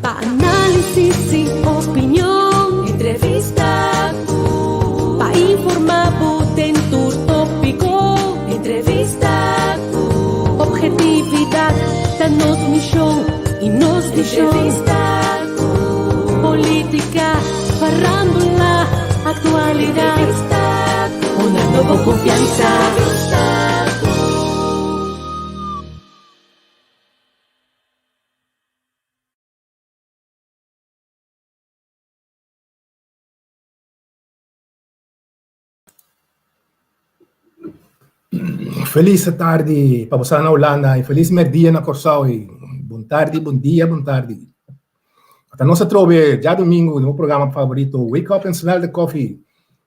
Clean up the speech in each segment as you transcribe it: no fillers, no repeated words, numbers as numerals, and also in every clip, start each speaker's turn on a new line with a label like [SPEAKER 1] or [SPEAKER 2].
[SPEAKER 1] Pa análisis i opinion. Entrevista Ku. Pa informá bo den tur tópiko. Entrevista Ku. Objetividat ta nos mishon i nos vishon. Entrevista Ku. Polítika, farándula, aktualidat. Entrevista Ku. Hunando bo konfiansa. Entrevista Ku.
[SPEAKER 2] Felis tardi pa boso na Hulanda i felis merdia na Kòrsou i bon tardi, bon dia, bon tardi. Ata nos atrobe djadumingu den bo programa favorito Wake Up and Smell the Coffee.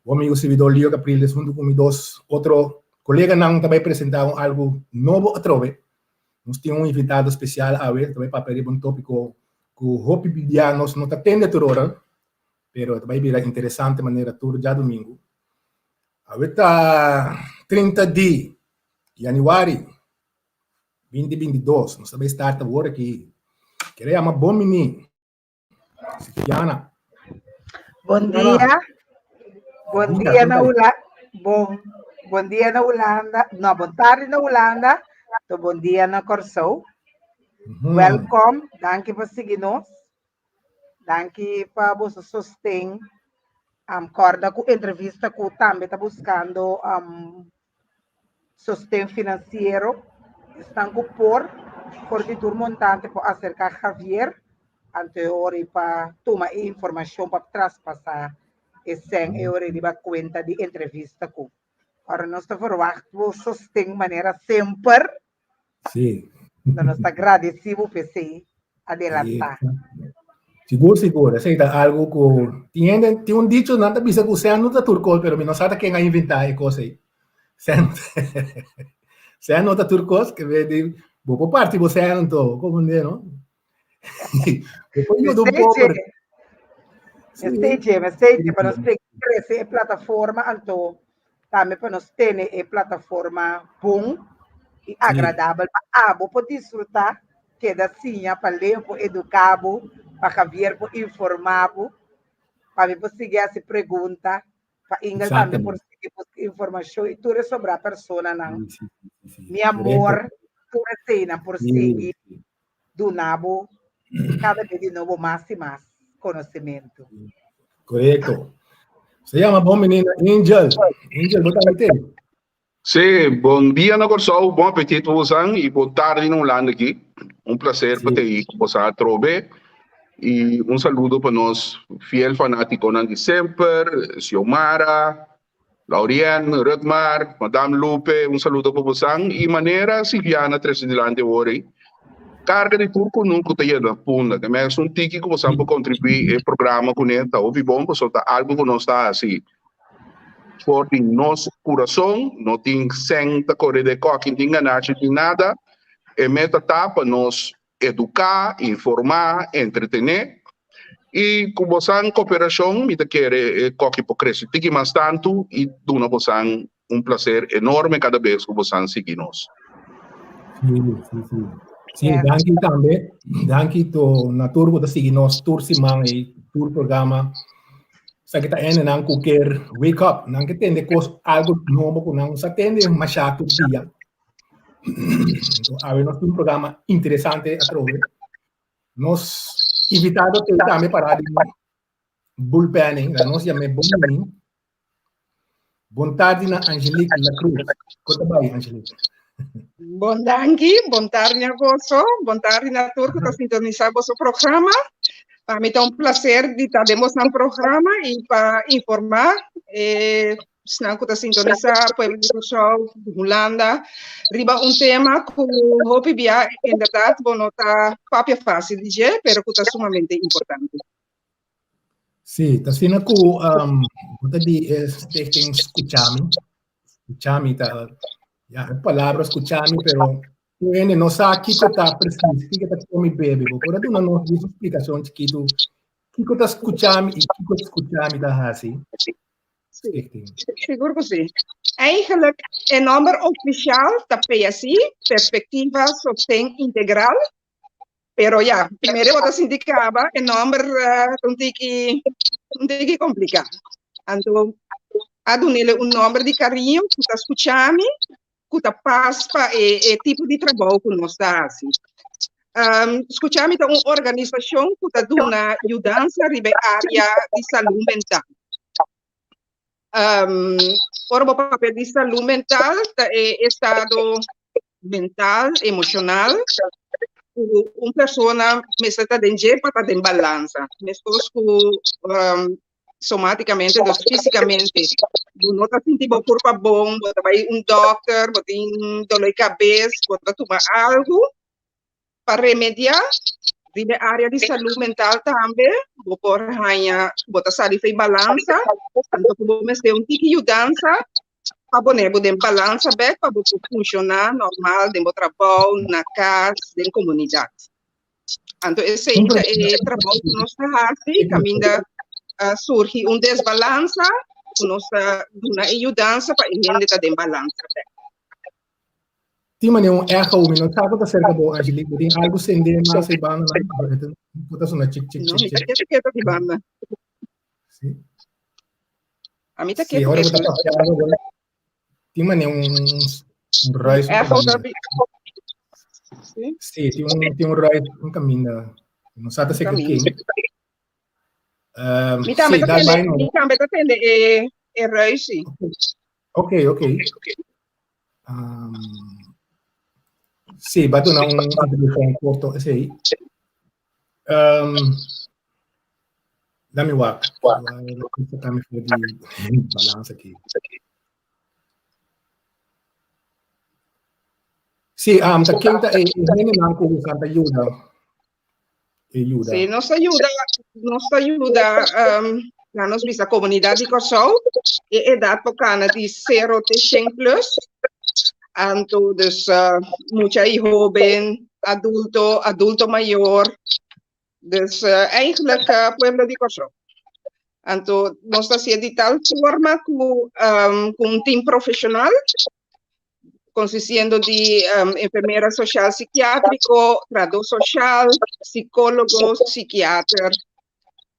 [SPEAKER 2] Bo amigo servidor Leo Capriles huntu ku mi dos otro koleganan ta bai presentá un algu nobo atrobe. Nos tin un invitado spesial awe, ta bai papia riba un tópiko ku hopi bia nos no ta tende tur ora, pero ta bai bira interesante manera tur djadumingu. Awe ta 30 di yanüari 2022, nos ta bai start awor aki. Kere yama bon bini Sifiana.
[SPEAKER 3] Bon dia. Bon dia na Hulanda. Bon, bon dia na Hulanda. No, bon tardi na Hulanda. To bon dia na Kòrsou. Welkom. Danki pa sigui nos. Danki pa boso sosten. Um, kòrda ku entrevista ku tambe ta buskando um, sosten finansiero. Esnan ku por, for di tur montante por aserká Javier anteor i pa tuma e informashon pa traspasá e sèn e ora riba kuenta di entrevista ku. Ora nos ta verwagt bo sosten manera semper.
[SPEAKER 2] Sí.
[SPEAKER 3] Nos ta gradesí bo p'esei adelantá.
[SPEAKER 2] Sigur, sigur. Esei ta algu ku tin hende, tin un dicho nan ta bisa ku sèn no ta tur kos, pero mi no sa ta ken a inventá e kos ei. Sèn, sèn no ta tur kos, ke ve di bo por parti bo sèn anto, komprendé no? Bo por yuda un pober.
[SPEAKER 3] Esei dje, esei dje, pa nos krese e plataforma anto tambe pa nos tene e plataforma bon i agradabel pa abo por disfrutá, keda siña, pa Leo por eduká bo, pa Javier por informá bo, pa mi por sigui hasi pregunta, pa Ingel tambe por sigui buska informashon i tur e sobrá personanan. Mi amor, tur eseinan por sigui duna bo kada bes di nobo mas i mas konosementu.
[SPEAKER 2] Korekto. Se yama bon menina Angel. Angel, bo tambe te?
[SPEAKER 4] Sí, bon dia na Kòrsou, bon apetit pa bosan i bon tardi na Hulanda aki. Un placer pa te ku bosan atrobe i un saludo pa nos fiel fanatikonan di semper, Xiomara, Laurien, Rutmar, Madame Lupe, un saludo pa bosan y manera Silviana trece dilanti awor ei, carga di tur kunuku ta yena punda. Te mes un tiki ku bosan por contribui e programa kuné ta hopi bon pasobra ta algo ku nos ta hasi for di nos curason, no tin sèn ta kore den kòki, no tin ganashi, no tin nada. E meta ta pa nos eduká, informá, entretené i ku bosan koperashon mi ta kere e koki por krese tiki mas tantu i duna bosan un plaser enorme kada bes ku bosan sigui nos.
[SPEAKER 2] Sí, sí, sí. Sí, danki tambe. Danki to na tur ku ta sigui nos tur siman i tur programa. Sa ki ta ene nan ku ker wake up, nan ke tende kos algo nobo ku nan sa tende masha tur dia. Awe nos tin un programa interesante atrobe. Nos invitado te tambe para di bullpenning, na nos yam'é bon bini. Bon tardi na Angelique La Cruz. Ko ta bai, Angelique?
[SPEAKER 5] Bon danki, bon tardi na boso, bon tardi na tur ku ta sintonisá boso programa. Pa mi ta un placer di ta den boso programa i pa informá e Esnan ku ta sintonisá pueblo di Kòrsou, di Hulanda, riba un tema ku hopi bia inderdat bo no ta papia fásil di dje, pero ku ta sumamente importante.
[SPEAKER 2] Sí, ta asina ku um, bo ta di e stichting Skuchami. Skuchami ta, ya, e palabra Skuchami, pero tur hende no sa kiko ta presis, kiko ta komi bebe. Bo por a duna nos un splikashon chikitu kiko ta Skuchami i kiko Skuchami ta hasi?
[SPEAKER 5] Sí, sigur ku sí. Eigenlijk e nòmber ofisial ta PSI, Perspektiva Sosten Integral. Pero ya, primero bo ta sinti kaba e nòmber ta un tiki un tiki kompliká. Anto a dun'é un nòmber di kariño ku ta skucha mi, ku ta pas pa e e tipo di trabou ku nos ta hasi. Skucha mi ta un organisashon ku ta duna yudansa riba e área di salú mental. Ora bo papia di salú mental ta e estado mental, emoshonal ku un persona mester ta den dje pa ta den balansa. Meskos ku somáticamente, dus físicamente, bo no ta sinti bo kurpa bon, bo ta bai un dòkter, bo tin doló di kabes, bo ta tuma algu pa remediá. Riba e área di salú mental tambe bo por haña ku bo ta sali for e balansa, anto ku bo mester un tiki yudansa pa pone bo den balansa bèk pa bo por funshoná normal den bo trabou, na kas, den komunidat. Anto esei ta e trabou ku nos ta hasi kaminda surgi un desbalansa ku nos ta duna e yudansa pa e hende ta den balansa bèk.
[SPEAKER 2] Tin manera un echo, mi no sa ku ta serka bo, Angelique, bo tin algu sende mas ei banda nan, bo ta sona chik chik
[SPEAKER 5] No,
[SPEAKER 2] chik
[SPEAKER 5] mi ta
[SPEAKER 2] chik.
[SPEAKER 5] ketu ketu di banda.
[SPEAKER 2] Si.
[SPEAKER 5] Ami ta
[SPEAKER 2] Si,
[SPEAKER 5] ketu
[SPEAKER 2] ora bo ta
[SPEAKER 5] ketu.
[SPEAKER 2] papiando, bo tin manera un un ruis un
[SPEAKER 5] Echo ta
[SPEAKER 2] kaminda.
[SPEAKER 5] bi. Si.
[SPEAKER 2] Si, tin un tin un ruis un kaminda. No sa ta seker
[SPEAKER 5] Kaminda.
[SPEAKER 2] ken. Um,
[SPEAKER 5] Mi tambe
[SPEAKER 2] si,
[SPEAKER 5] ta
[SPEAKER 2] dal
[SPEAKER 5] tende,
[SPEAKER 2] bai no.
[SPEAKER 5] mi tambe ta tende e e ruis, si.
[SPEAKER 2] Ok, ok. Um, si, ba duna un introduccion corto esei. Um, Dami wak. Dami for di balans aki. Sí, um, ta ken ta e hendenan ku usa ta yuda. E yuda.
[SPEAKER 5] Sí, nos ta yuda, nos ta yuda um, na nos bisa komunidat di Kòrsou, e edat por kana di 0 te 100 plus. Anto dus uh, mucha i hoben, adulto, adulto mayor, Dus eigenlijk pueblo di Kòrsou. Anto nos ta hasié di tal forma ku ku un team profeshonal konsistiendo di enfermera sosial sikiátriko, trahadó sosial, sikólogo, sikiater.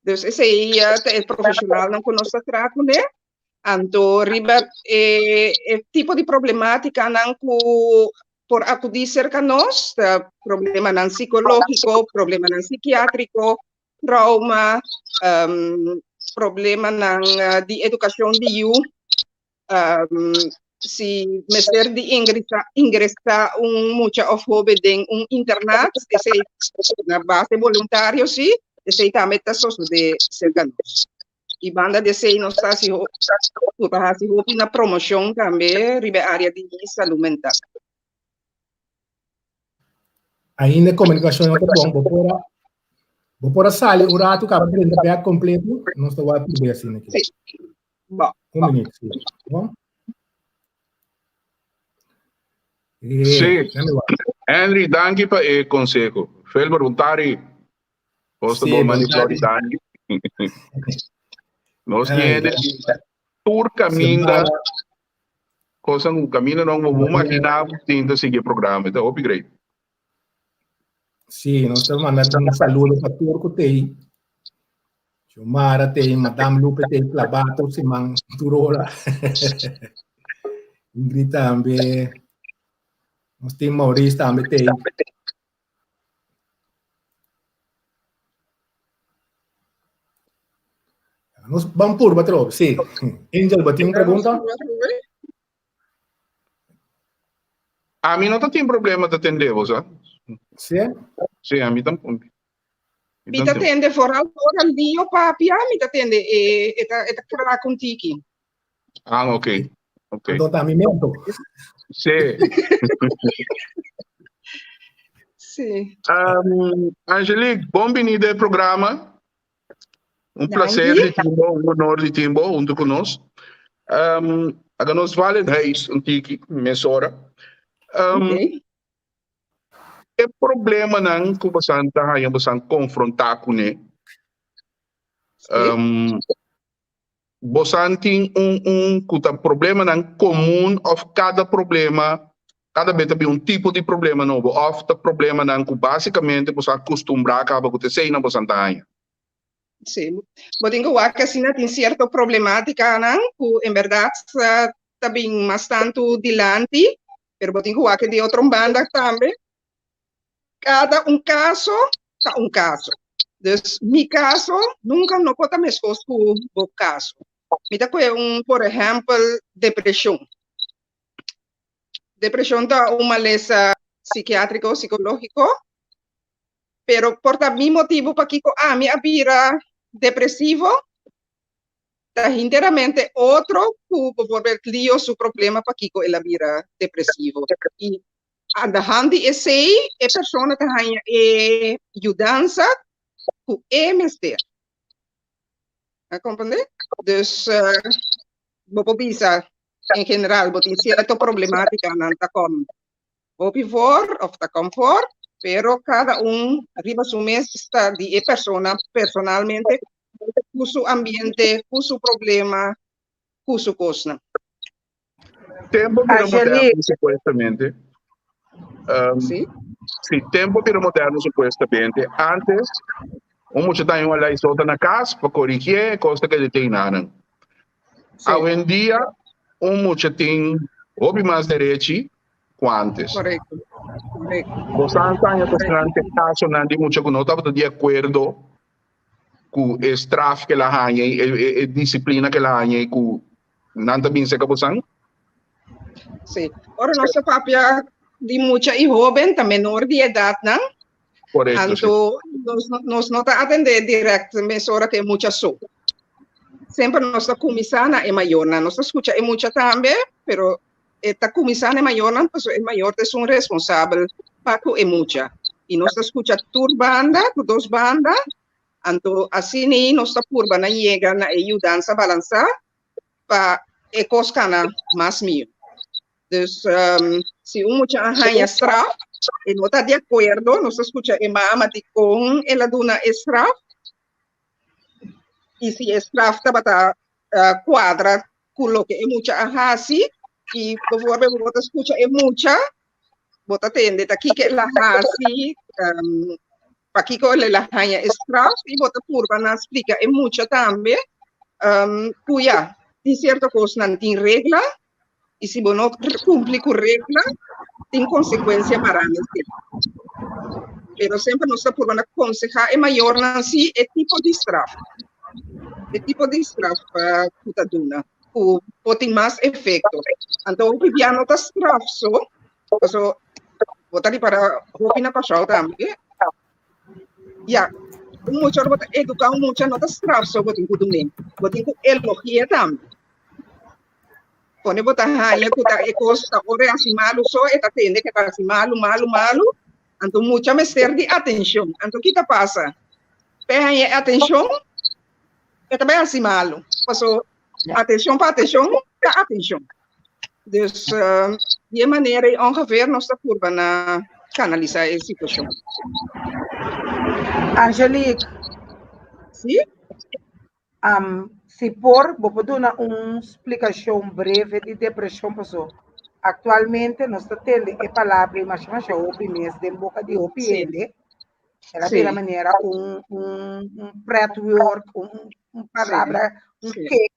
[SPEAKER 5] Dus esei ta e profeshonalnan ku nos ta traha kuné. Anto riba e e tipo di problemátikanan ku por akudí serka nos ta problemanan sikológiko, problemanan sikiátriko, trauma, problemanan di edukashon di yu, si mester di ingresá un mucha òf hóben den un internat, esei na base boluntario sí, esei tambe ta sosodé serka nos. I banda di esei nos ta hasi ku ta hasi hopi na promoshon tambe riba e área di salú mental.
[SPEAKER 2] Ainda e komunikashon no ta bon. Bo por a bo por a sali un ratu kaba drenta bèk kompleto. Nos ta wak purbe asina aki.
[SPEAKER 5] Sí. Bon.
[SPEAKER 2] Un minuut, sí. Bon. Eh,
[SPEAKER 4] Sí.
[SPEAKER 2] dame wak.
[SPEAKER 4] Henry, danki pa e konseho. Felber, un tari. Nos ta
[SPEAKER 2] Sí,
[SPEAKER 4] bon man di
[SPEAKER 2] bon tardi.
[SPEAKER 4] Florida. Nos
[SPEAKER 2] Ay,
[SPEAKER 4] tiene tur caminda, cosa un camino no mo imagina tin ta sigui programa. Ta hopi great.
[SPEAKER 2] Sí, nos ta manda un saludo pa tur ku tei. Xiomara tei, Madame Lupe tei, Clabato, Siman Turola. Ingrid tambe. Nos tin Maurice tambe tei. Nos ban purba trobe, sí. Angel, bo tin un pregunta?
[SPEAKER 4] A mi no ta tin problema ta tende bo, sa?
[SPEAKER 2] Sí?
[SPEAKER 4] Sí, a mi tampoco.
[SPEAKER 5] Mi ta tende vooral ora Leo papia, mi ta tende e, e ta, e ta krak un tiki.
[SPEAKER 4] Ah, ok. Ok.
[SPEAKER 2] Anto ta mi mento.
[SPEAKER 4] Sí.
[SPEAKER 5] Sí.
[SPEAKER 4] Um, Angelique, bon binida al programa. Un
[SPEAKER 5] Danki.
[SPEAKER 4] placer di timbo, un honor di timbo junto con nos. Um, aga nos vale huis un tiki, mesora. Um,
[SPEAKER 5] Ok.
[SPEAKER 4] E problemanan ku bosan ta haña bosan konfrontá kuné,
[SPEAKER 5] Sí.
[SPEAKER 4] um, bosan tin un un ku ta problemanan komun òf kada problema? Kada bes ta bin un tipo di problema nobo òf ta problemanan ku básikamente boso a kustumbrá kaba ku ta eseinan boso ta haña.
[SPEAKER 5] Sí, bo tin ku wak asina tin sierto problemátikanan ku en bèrdat ta bin mas tantu dilanti, pero bo tin ku wak di otro banda tambe. Kada un kaso ta un kaso. Dus mi kaso nunka no por ta meskos ku bo kaso. Mi ta kohe un por ehèmpel depreshon. Depreshon ta un malesa sikiátriko, sikológiko, pero por ta mi motibu pakiko ami a bira depresivo ta hinteramente otro ku bijvoorbeeld Leo su problema pakiko el a bira depresivo. I aan de hand di esei e persona ta haña e yudansa ku e mester. A komprendé? Dus bo por bisa en general bo tin sierto problemátikanan ta kom hopi voor of ta kom voor, pero kada un riba su mes ta di e persona personalmente ku su ambiente, ku su problema, ku su kosnan.
[SPEAKER 4] Tempo bira moderno supuestamente. Um,
[SPEAKER 5] sí?
[SPEAKER 4] Sí, tempo bira moderno supuestamente. Antes, un mucha taña un alai sota na cas pa corrigier cosa que de nanan.
[SPEAKER 5] Sí.
[SPEAKER 4] Awendia, un mucha tin hopi mas derechi ku antes.
[SPEAKER 5] Korekto. Korekto.
[SPEAKER 4] Bo sa aña tocante kasonan di mucha ku no tabata di akuerdo ku e straf ke la haña e, e, e disiplina ke la haña ku nan ta bin seka bosan?
[SPEAKER 5] Sí. Ora nos ta papia di mucha i hoben, ta menor di edatnan.
[SPEAKER 4] Korekto, sí.
[SPEAKER 5] Anto nos, nos no ta atendé direct mesora ku e mucha so. Semper nos ta kuminsá na e mayornan. Nos ta skucha e mucha tambe, pero e ta kuminsá na e mayornan pasobra e mayor ta esun responsabel pa ku e mucha. I nos ta skucha tur banda, tur dos banda, anto asina ei nos ta purba na yega na e yudansa balansá pa e kos kana mas mihó. Dus si un mucha a haña straf, e no ta di akuerdo, nos ta skucha e mama dikon el a duna e straf, i si e straf tabata kuadra ku loke e mucha a hasi, i bijvoorbeeld bo ta skucha e mucha, bo ta tende ta kiko el a hasi, pakiko el a haña e straf, i bo ta purba na splika e mucha tambe ku ya, tin sierto kosnan tin regla, i si bo no kumpli ku regla, tin konsekuensia mará mester. Pero semper nos ta purba na konsehá e mayornan si e tipo di straf, e tipo di straf ku ta duna, ku por tin mas efekto. Anto hopi bia no ta straf so, paso bo ta ripará hopi na Kòrsou tambe, ya, un mucha ora bo ta eduká un mucha no ta straf so bo tin ku dun'é, bo tin ku elogi'é tambe. Pone bo ta haña ku ta e kos ta ora e hasi malu so e ta tende ke ta hasi malu, malu, malu. Anto mucha mester di atenshon. Anto ki ta pasa? P'e haña e atenshon, e ta bai hasi malu. Paso atenshon pa atenshon ta atenshon. Dus di e manera ei ongeveer nos ta purba na kanalisá e situashon.
[SPEAKER 3] Angelique.
[SPEAKER 5] Si?
[SPEAKER 3] Si por, bo por duna un splikashon breve di depreshon paso aktualmente nos ta tende e palabra ei masha masha hopi mes den boka di hopi hende. El a bira manera un un un pretwoord, un un palabra, un ke,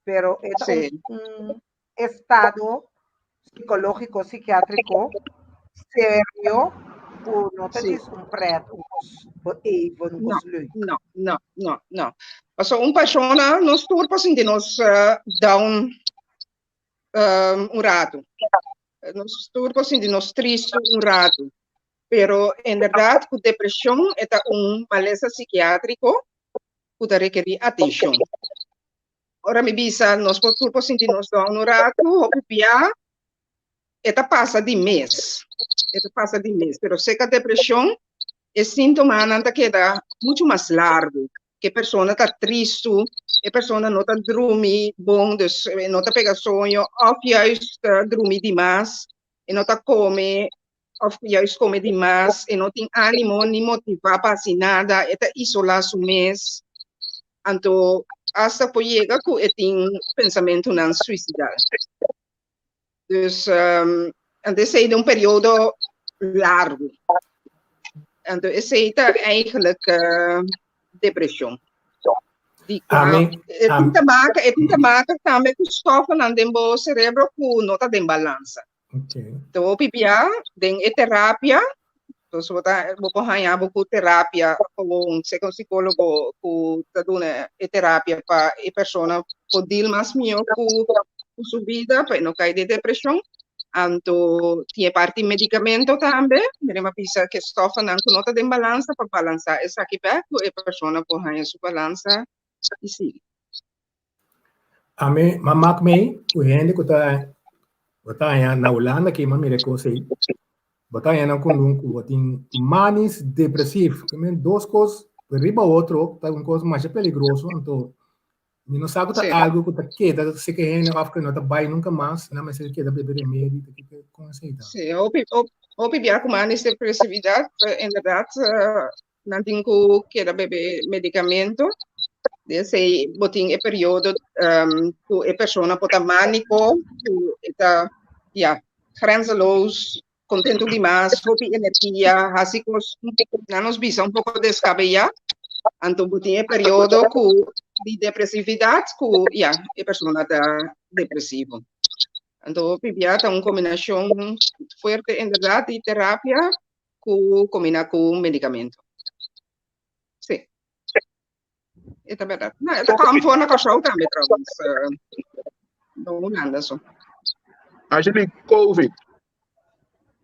[SPEAKER 3] pero e ta un un estado psicológico, psiquiátrico serio ku no ta djis un pret, un kos even, un kos leuk.
[SPEAKER 5] No, no, no, no. Pasobra un persona, nos tur por sinti nos down un ratu. Nos tur por sinti nos tristu un ratu. Pero en berdad ku depreshon e ta un malesa psikiátriko ku ta rekerí atenshon. Ora mi bisa nos por tur por sinti nos down un ratu, hopi bia e ta pasa di mes. E ta pasa di mes, pero seka depreshon e síntomanan ta keda muchu mas largu. Ke persona ta tristu, e persona no ta drumi bon, dus e no ta pega soño òf juist ta drumi dimas, e no ta kome òf juist kome dimas, e no tin ánimo ni motivá pa hasi nada, e ta isolá su mes. Anto asta por yega ku e tin pensamentunan suisidal. Dus. Anto esei den un periodo largu. Anto esei ta eigenlijk depresion. Di
[SPEAKER 2] Ami,
[SPEAKER 5] e tin te maken, e tin te maken tambe ku stoffennan den bo cerebro ku no ta den balansa.
[SPEAKER 2] Okay.
[SPEAKER 5] Te hopi bia den e terapia, dus bo ta bo por haña bo ku terapia gewoon seka un psicólogo ku ta duna e terapia pa e persona por deal mas mihó ku ku su bida pa e no kai den depresion. Anto tin e parti medicamento tambe, miren a bisa ke stoffennan ku no ta den balansa pa balansa esaki bek ku e persona por haña su balansa i sigui.
[SPEAKER 2] Ami m'a mak mei ku hende ku ta bo ta haña na Hulanda aki m'a mira e kos ei. Bo ta haña nan kondun ku bo tin manis depresief. Ke men dos kos riba otro ta un kos masha peligroso anto mi no sa ku ta algu ku ta keda seke hende òf ku no ta bai nunka mas nan mester keda bebe remedi ta kiko kon esei ta.
[SPEAKER 5] Sí, hopi hopi bia ku manis depresividat inderdat nan tin ku keda bebe medikamento. Di esei bo tin e periodo ku e persona por ta maniko, ku e ta ya grenzeloos, kontentu dimas, hopi energia, hasi kos nan nos bisa un poko deskabeyá. Anto bo tin e periodo ku di depresividat ku ya e persona ta depresivo. Anto hopi bia ta un kombinashon fuerte inderdat di terapia ku kombiná ku medikamento. Sí. E ta bèrdat. No, e ta kwam for na Kòrsou tambe trouwens. No Hulanda so.
[SPEAKER 4] Actually, COVID.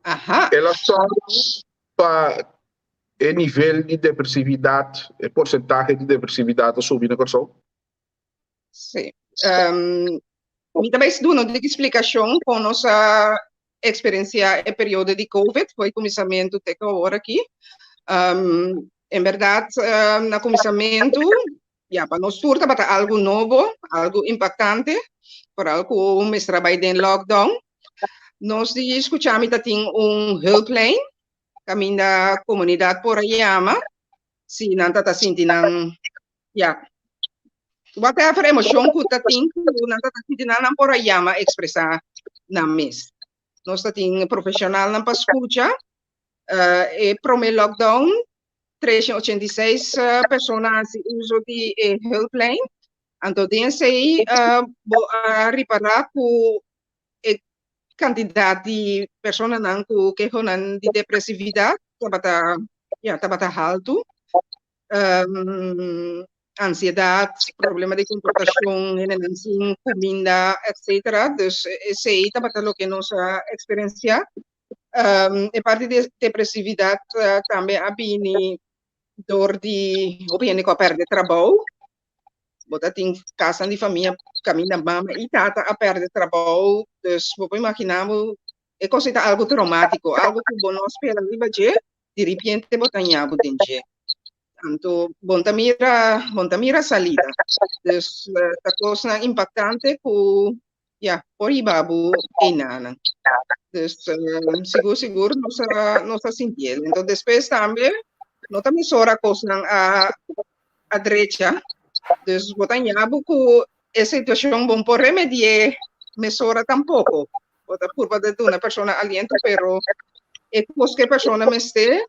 [SPEAKER 5] Aha.
[SPEAKER 4] El a sòru pa e nivel di depresividat, e porsentahe di depresividat a subi na Kòrsou?
[SPEAKER 5] Sí. Um, mi ta bai duna un tiki splikashon kon nos a eksperensiá e periodo di COVID, foi kuminsamentu te ku awor aki. Um, en bèrdat, um, na kuminsamentu, ya, pa nos tur tabata algu nobo, algu impaktante, foral ku mester a bai den lockdown. Nos di Skuchami ta tin un hulplijn, kaminda komunidat por a yama si nan ta ta sinti nan ya whatever emocion ku ta tin ku nan ta sinti nan nan por a yama expresa nan mes. Nos ta tin profesionalnan pa skucha. E prome lockdown 386 persona a hasi uso di e hulplijn. Anto den esei bo a ripara ku e kantidat di personanan ku kehonan di depresividat tabata ya tabata haltu. um, ansiedad, problema di comportacion, hendenan sin cuminda, etcétera. Dus esey tabata loke nos a experiencia. Um, e parti di depresividad uh, tambe a bini door di hopi hende ku a perde trabou. Bo ta tin kasanan di famia kaminda mama i tata a perde trabou. Dus bo por imagina bo e kos ei ta algu traumatiko, algu ku bo no spera riba dje, di ripiente bo ta ña bo den dje. Anto bon ta mira, bon ta mira salida. Dus ta kosnan impaktante ku ya por hiba bo einanan. Dus sigur sigur nos a nos a sintié. Enton despues tambe no ta mesora kosnan a a drecha. Dus bo ta ña bo ku e situashon bon por remedié mesora tampoko. Bo ta purba di duna persona aliento, pero e kos ku e persona mester,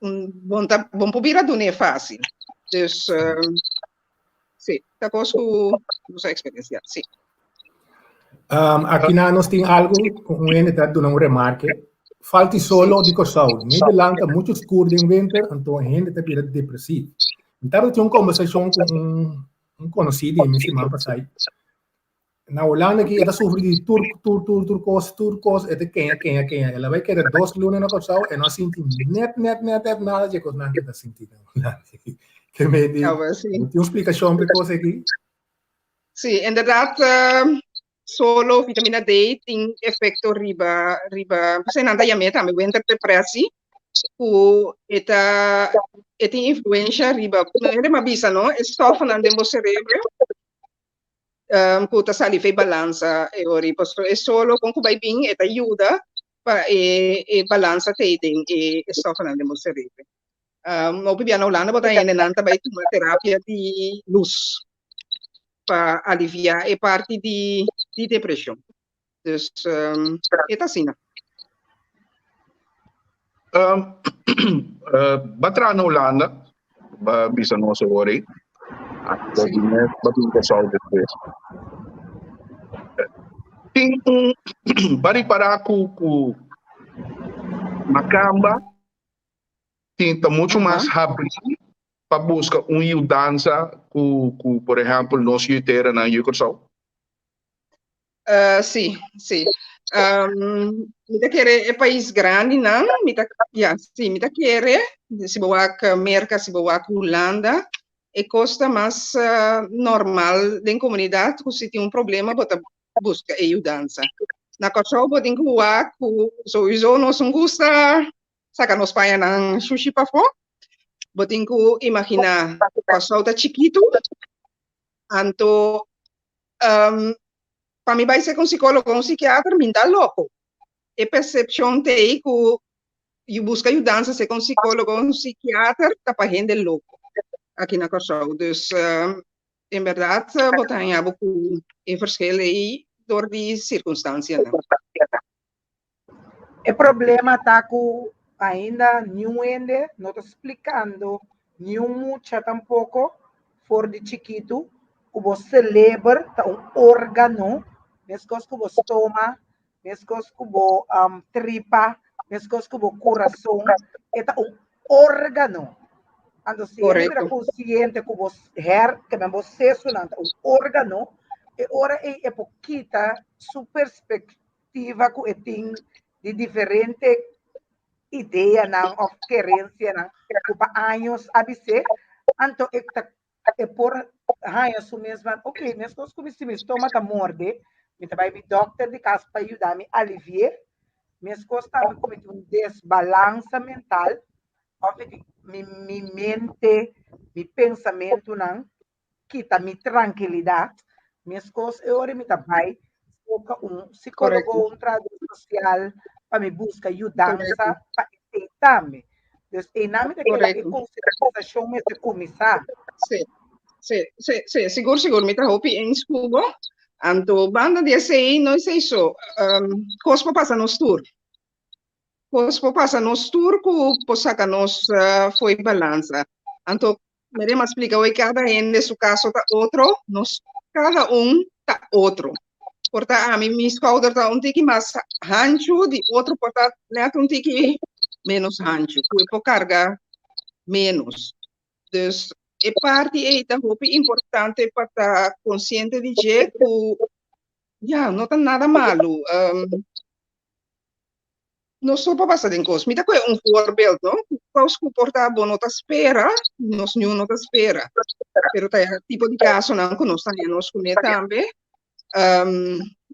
[SPEAKER 5] bon ta bon por bira dun'é fásil. Dus, sí, ta kos ku nos a eksperensiá, sí.
[SPEAKER 2] Um, aki na nos tin algo ku un hende ta duna un remarke. Falti solo di Kòrsou. Nederland ta muchu skur den winter, anto hende ta bira depresief. Mi tabata tin un kombersashon ku un un konosí di mi siman pasá. Na Holanda aki e ta sufri di tur tur tur tur kos tur kos e ta keña keña keña el a bai keda dos luna na Kòrsou e no a sinti net net net net nada dje kosnan ke ta sinti na Holanda aki. Ke me di
[SPEAKER 5] Ja, wel, sí.
[SPEAKER 2] bo tin un splikashon pa e kos aki?
[SPEAKER 5] Sí, inderdaad, solo vitamina D tin efecto riba riba, p'esei nan ta yam'é tambe winterdepressie, ku e ta e tin influensha riba, manera mi a bisa no, e stòfnan den bo serebro um, ku ta sali fe balansa e ori. Pasobra e solo kon ku bai bin e ta yuda pa e, e balansa tei den e, e stofnan den bo cerebro. Um, hopi bia na Hulanda bo ta hendenan ta bai tuma terapia di luz pa alivia e parti di, di depresion. Dus um, e ta asina.
[SPEAKER 4] Um, uh, ba traha na Hulanda, ba bisa nos awor ei. Anto di mes ba bin Kòrsou despues. Tin un ba ripará ku ku makamba tin ta muchu mas habrí pa buska un yudansa ku ku por ehèmpel nos yu teranan yu Kòrsou?
[SPEAKER 5] Uh, sí, sí. Um, mi ta kere e pais grandinan, mi ta, ja, sí, mi ta kere, si bo wak Merka, si bo wak Hulanda, e kos ta mas uh, normal den komunidat ku si tin un problema bo ta buska e yudansa. Na Kòrsou bo tin ku wak ku sowieso nos no gusta saka nos pañanan shushi pafó. Bo tin ku imaginá Kòrsou ta chikitu, anto um, pa mi bai ser un psicólogo, un psiquiatra, mi ta loco. E percepcion te ei ku yu busca yudansa ser un psicólogo, un psiquiatra, ta pa hende loco aki na Kòrsou. Dus um, en berdad bo ta haña bo ku e verschil ei dor di circunstancianan.
[SPEAKER 3] E problema ta ku ainda niun hende no ta splikando niun mucha tampoko for di chikitu ku bo seleber ta un órgano meskos ku bo stoma, meskos ku bo tripa, meskos ku bo kurason, e ta un órgano. Anto si hende bira konsiente ku bo her, ke men bo sesunan ta un órgano, e ora ei e por kita su perspektiva ku e tin di diferente ideanan òf kerensianan ku pa años a bis'é, anto e ta e por haña su mes van, ok, meskos ku mi si mi stoma ta morde, mi ta bai mi dòkter di kas pa yuda mi alivi'é, meskos tambe ku mi tin un desbalansa mental òf mi tin mi mi mente, mi pensamentunan kita mi trankilidat, meskos e ora mi ta bai serka un psikólogo, un trahador sosial pa mi buska yudansa pa esei tambe. Dus einan mi ta kere e konsientisashon mester kuminsá.
[SPEAKER 5] Sí, sí, sí, sí, sigur, sigur, mi ta hopi eens ku bo. Anto banda di esei, no esei so, kos por pasa nos tur. Kos por pasa nos tur ku por saka nos fo'i balansa. Anto Miriam a splika hoy kada hende su kaso ta otro, nos kada un ta otro. Por ta ami mi skouder ta un tiki mas hanchu, di otro por ta net un tiki menos hanchu, ku e por karga menos. Dus e parti ei ta hopi importante pa ta konsiente di dje ku ya no ta nada malu. Nos tur por pasa den kos. Mi ta kohe un voorbeeld, no? Kos ku por ta bo no ta spera, nos niun no ta spera. Pero ta e tipo di kasonan ku nos ta haña nos kuné tambe,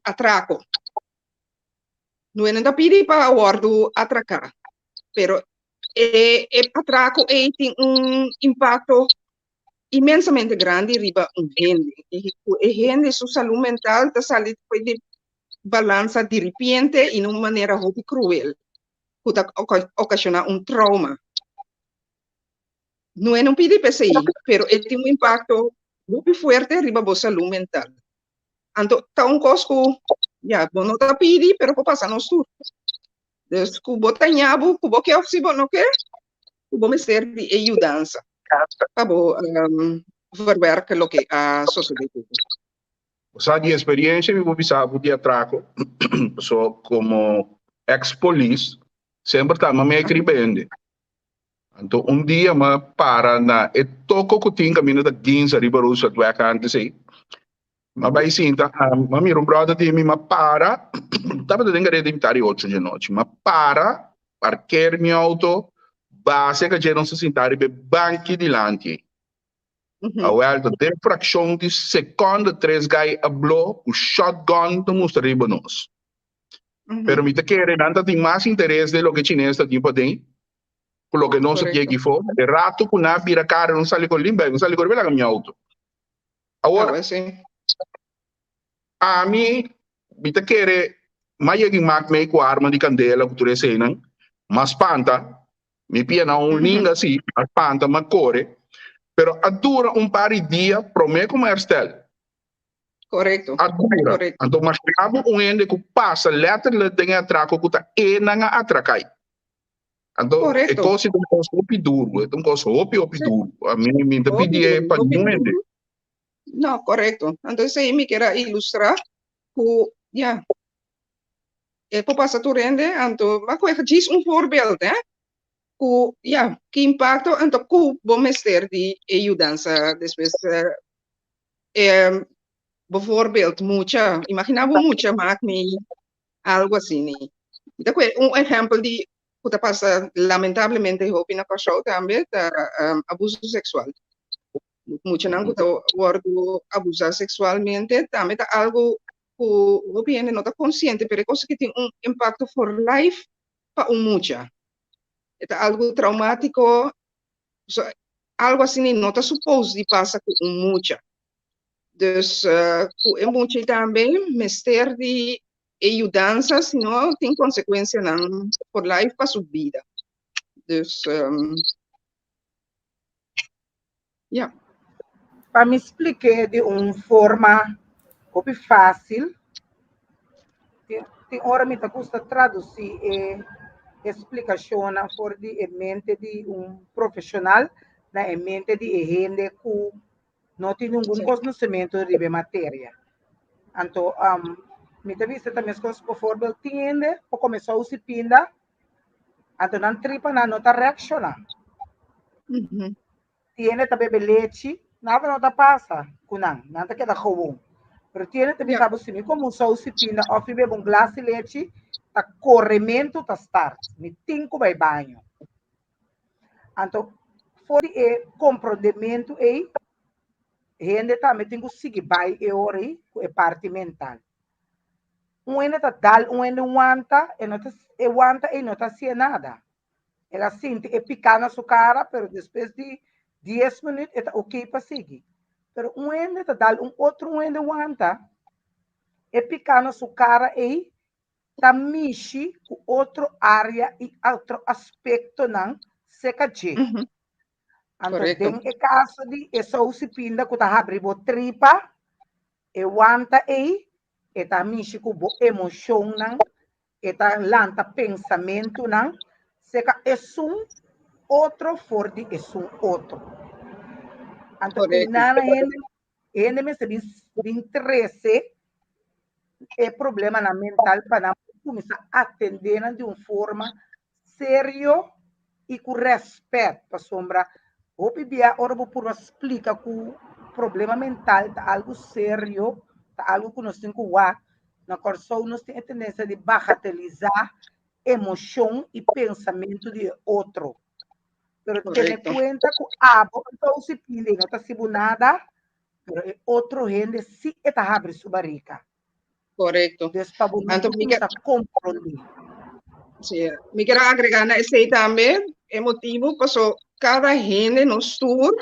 [SPEAKER 5] atrako. Nuenen ta pidi pa wòrdu atraká, pero e e atrako ei tin un impakto inmensamente grandi riba un hende. I ku e hende su salú mental ta sali di balansa diripiente i na un manera hopi kruel ku ta okashoná un trauma. No e no pidi p'esei, pero e tin un impakto hopi fuerte riba bo salú mental. Anto ta un kos ku ya bo no ta pidi pero por pasa nos tur. Dus ku bo ta ñabu ku bo ke òf si bo no ke, ku bo mester di e yudansa pa bo verwerk loke a sosodé ku bo.
[SPEAKER 4] Bo sa di experiencia mi por bisa bo di atraco, paso como ex polis semper ta mami a kriba hende. Anto un dia mi para na e toko ku tin kaminda ta Ginza riba Rooseveltweg antes ei. Mi a bai sinta, mi a mira un brother di mi, mi a para, tabata den kareda di mitad di ocho dje nochi, mi a para, parker mi auto, base ka dje nos a sinta riba e banki dilanti ei. Awel ta den frakshon di sekonde tres gai a blo ku shotgun ta mustra riba nos. Pero mi ta kere nan ta tin mas interes den loke chines ta tin paden ku loke nos a tin aki for. E rato ku nan a bira kara nan sali kor limbe, nan sali kor riba laga mi auto. Awor, ami mi ta kere mas yega i mak mei ku arma di kandela ku tur eseinan, mas spanta. Mi pia na un linga si, a spanta, m'a kore, pero a dura un par di dia promé ku m'a herstel.
[SPEAKER 5] Korekto.
[SPEAKER 4] A dura.
[SPEAKER 5] Korekto.
[SPEAKER 4] Anto masha bo un hende ku pasa letterlijk den e atrako ku ta e nan a atrakai. Anto e kos ta un kos hopi duru, e ta un kos hopi hopi duru. Ami mi ta pidi e pa niun hende.
[SPEAKER 5] No, korekto. Anto esei mi kier a ilustrá ku ya e por pasa tur hende, anto bo a kohe djis un voorbeeld, hè, ku ya ki impakto anto ku bo mester di e yudansa despues. Bijvoorbeeld mucha, imaginá bo mucha mak mi algo asina. Mi ta kohe un ehèmpel di ku ta pasa lamentablemente hopi na Kòrsou tambe ta abuso seksual. Muchanan ku ta wòrdu abusá seksualmente tambe ta algu ku hopi hende no ta konsiente pero e kos aki tin un impakto for life pa un mucha. E ta algu traumátiko, so algu asina no ta supos di pasa ku un mucha. Dus ku e mucha tambe mester di e yudansa, sino tin konsekuensianan for life pa su bida. Dus ya.
[SPEAKER 3] Pa mi splik'é di un forma hopi fásil, tin ora mi ta gusta tradusí e splikashonnan for di e mente di un profeshonal na e mente di e hende ku no tin ningun konosementu riba e materia. Anto mi ta bisa ta meskos, bovoorbeeld, tin hende por kome sous i pinda, anto nan tripanan no ta reakshoná. Tin hende ta bebe lechi, nada no ta pasa ku nan, nan ta keda gewoon. Pero tin hende ta bisa bo, si mi kome un sous i pinda òf mi bebe un glas di lechi, ta korementu ta start, mi tin ku bai baño. Anto, for di e komprondementu ei, hende tambe tin ku sigui bai e ora ei ku e parti mental. Un hende ta dal un hende wanta, e no ta, e wanta ei no ta hasié nada. El a sinti e piká na su kara, pero despues di dies minüt e ta okey pa sigui. Pero un hende ta dal un otro un hende wanta, e piká na su kara ei ta mishi ku otro área i otro aspektonan seka dje. Anto den e kaso di e sousi pinda ku ta habri bo tripa, e wanta ei, e ta mishi ku bo emoshonnan, e ta lanta pensamentunan seka esun otro for di esun otro. Anto einan hende hende mester bin bin trese e problemanan mental pa nan por kuminsá atendé nan di un forma serio i ku rèspèt, pasobra hopi bia ora bo purba splika ku problema mental ta algu serio, ta algu ku nos tin ku wak. Na Kòrsou nos tin e tendensia di bagatelisá emoshon i pensamentu di e otro. Pero tene kuenta ku abo anto si pindi no ta hasi bo nada, pero e otro hende sí e ta habri su barika.
[SPEAKER 5] Korekto.
[SPEAKER 3] Dus pa bo
[SPEAKER 5] Anto mi ke
[SPEAKER 3] kuminsá komprondé.
[SPEAKER 5] Sí, mi ker agregá na esei tambe e motibu paso kada hende nos tur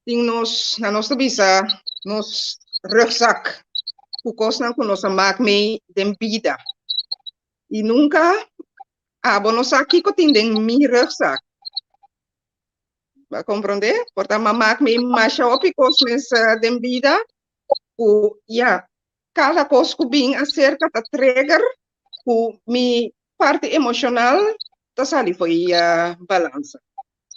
[SPEAKER 5] tin nos, na nos ta bisa, nos rugzak ku kosnan ku nos a mak mei den bida. I nunka abo no sa kiko tin den mi rugzak. Bo a komprondé? Por ta m'a mak mi masha hopi kos mes den bida ku ya kada kos ku bin aserka ta trigger ku mi parti emoshonal ta sali fo'i balansa.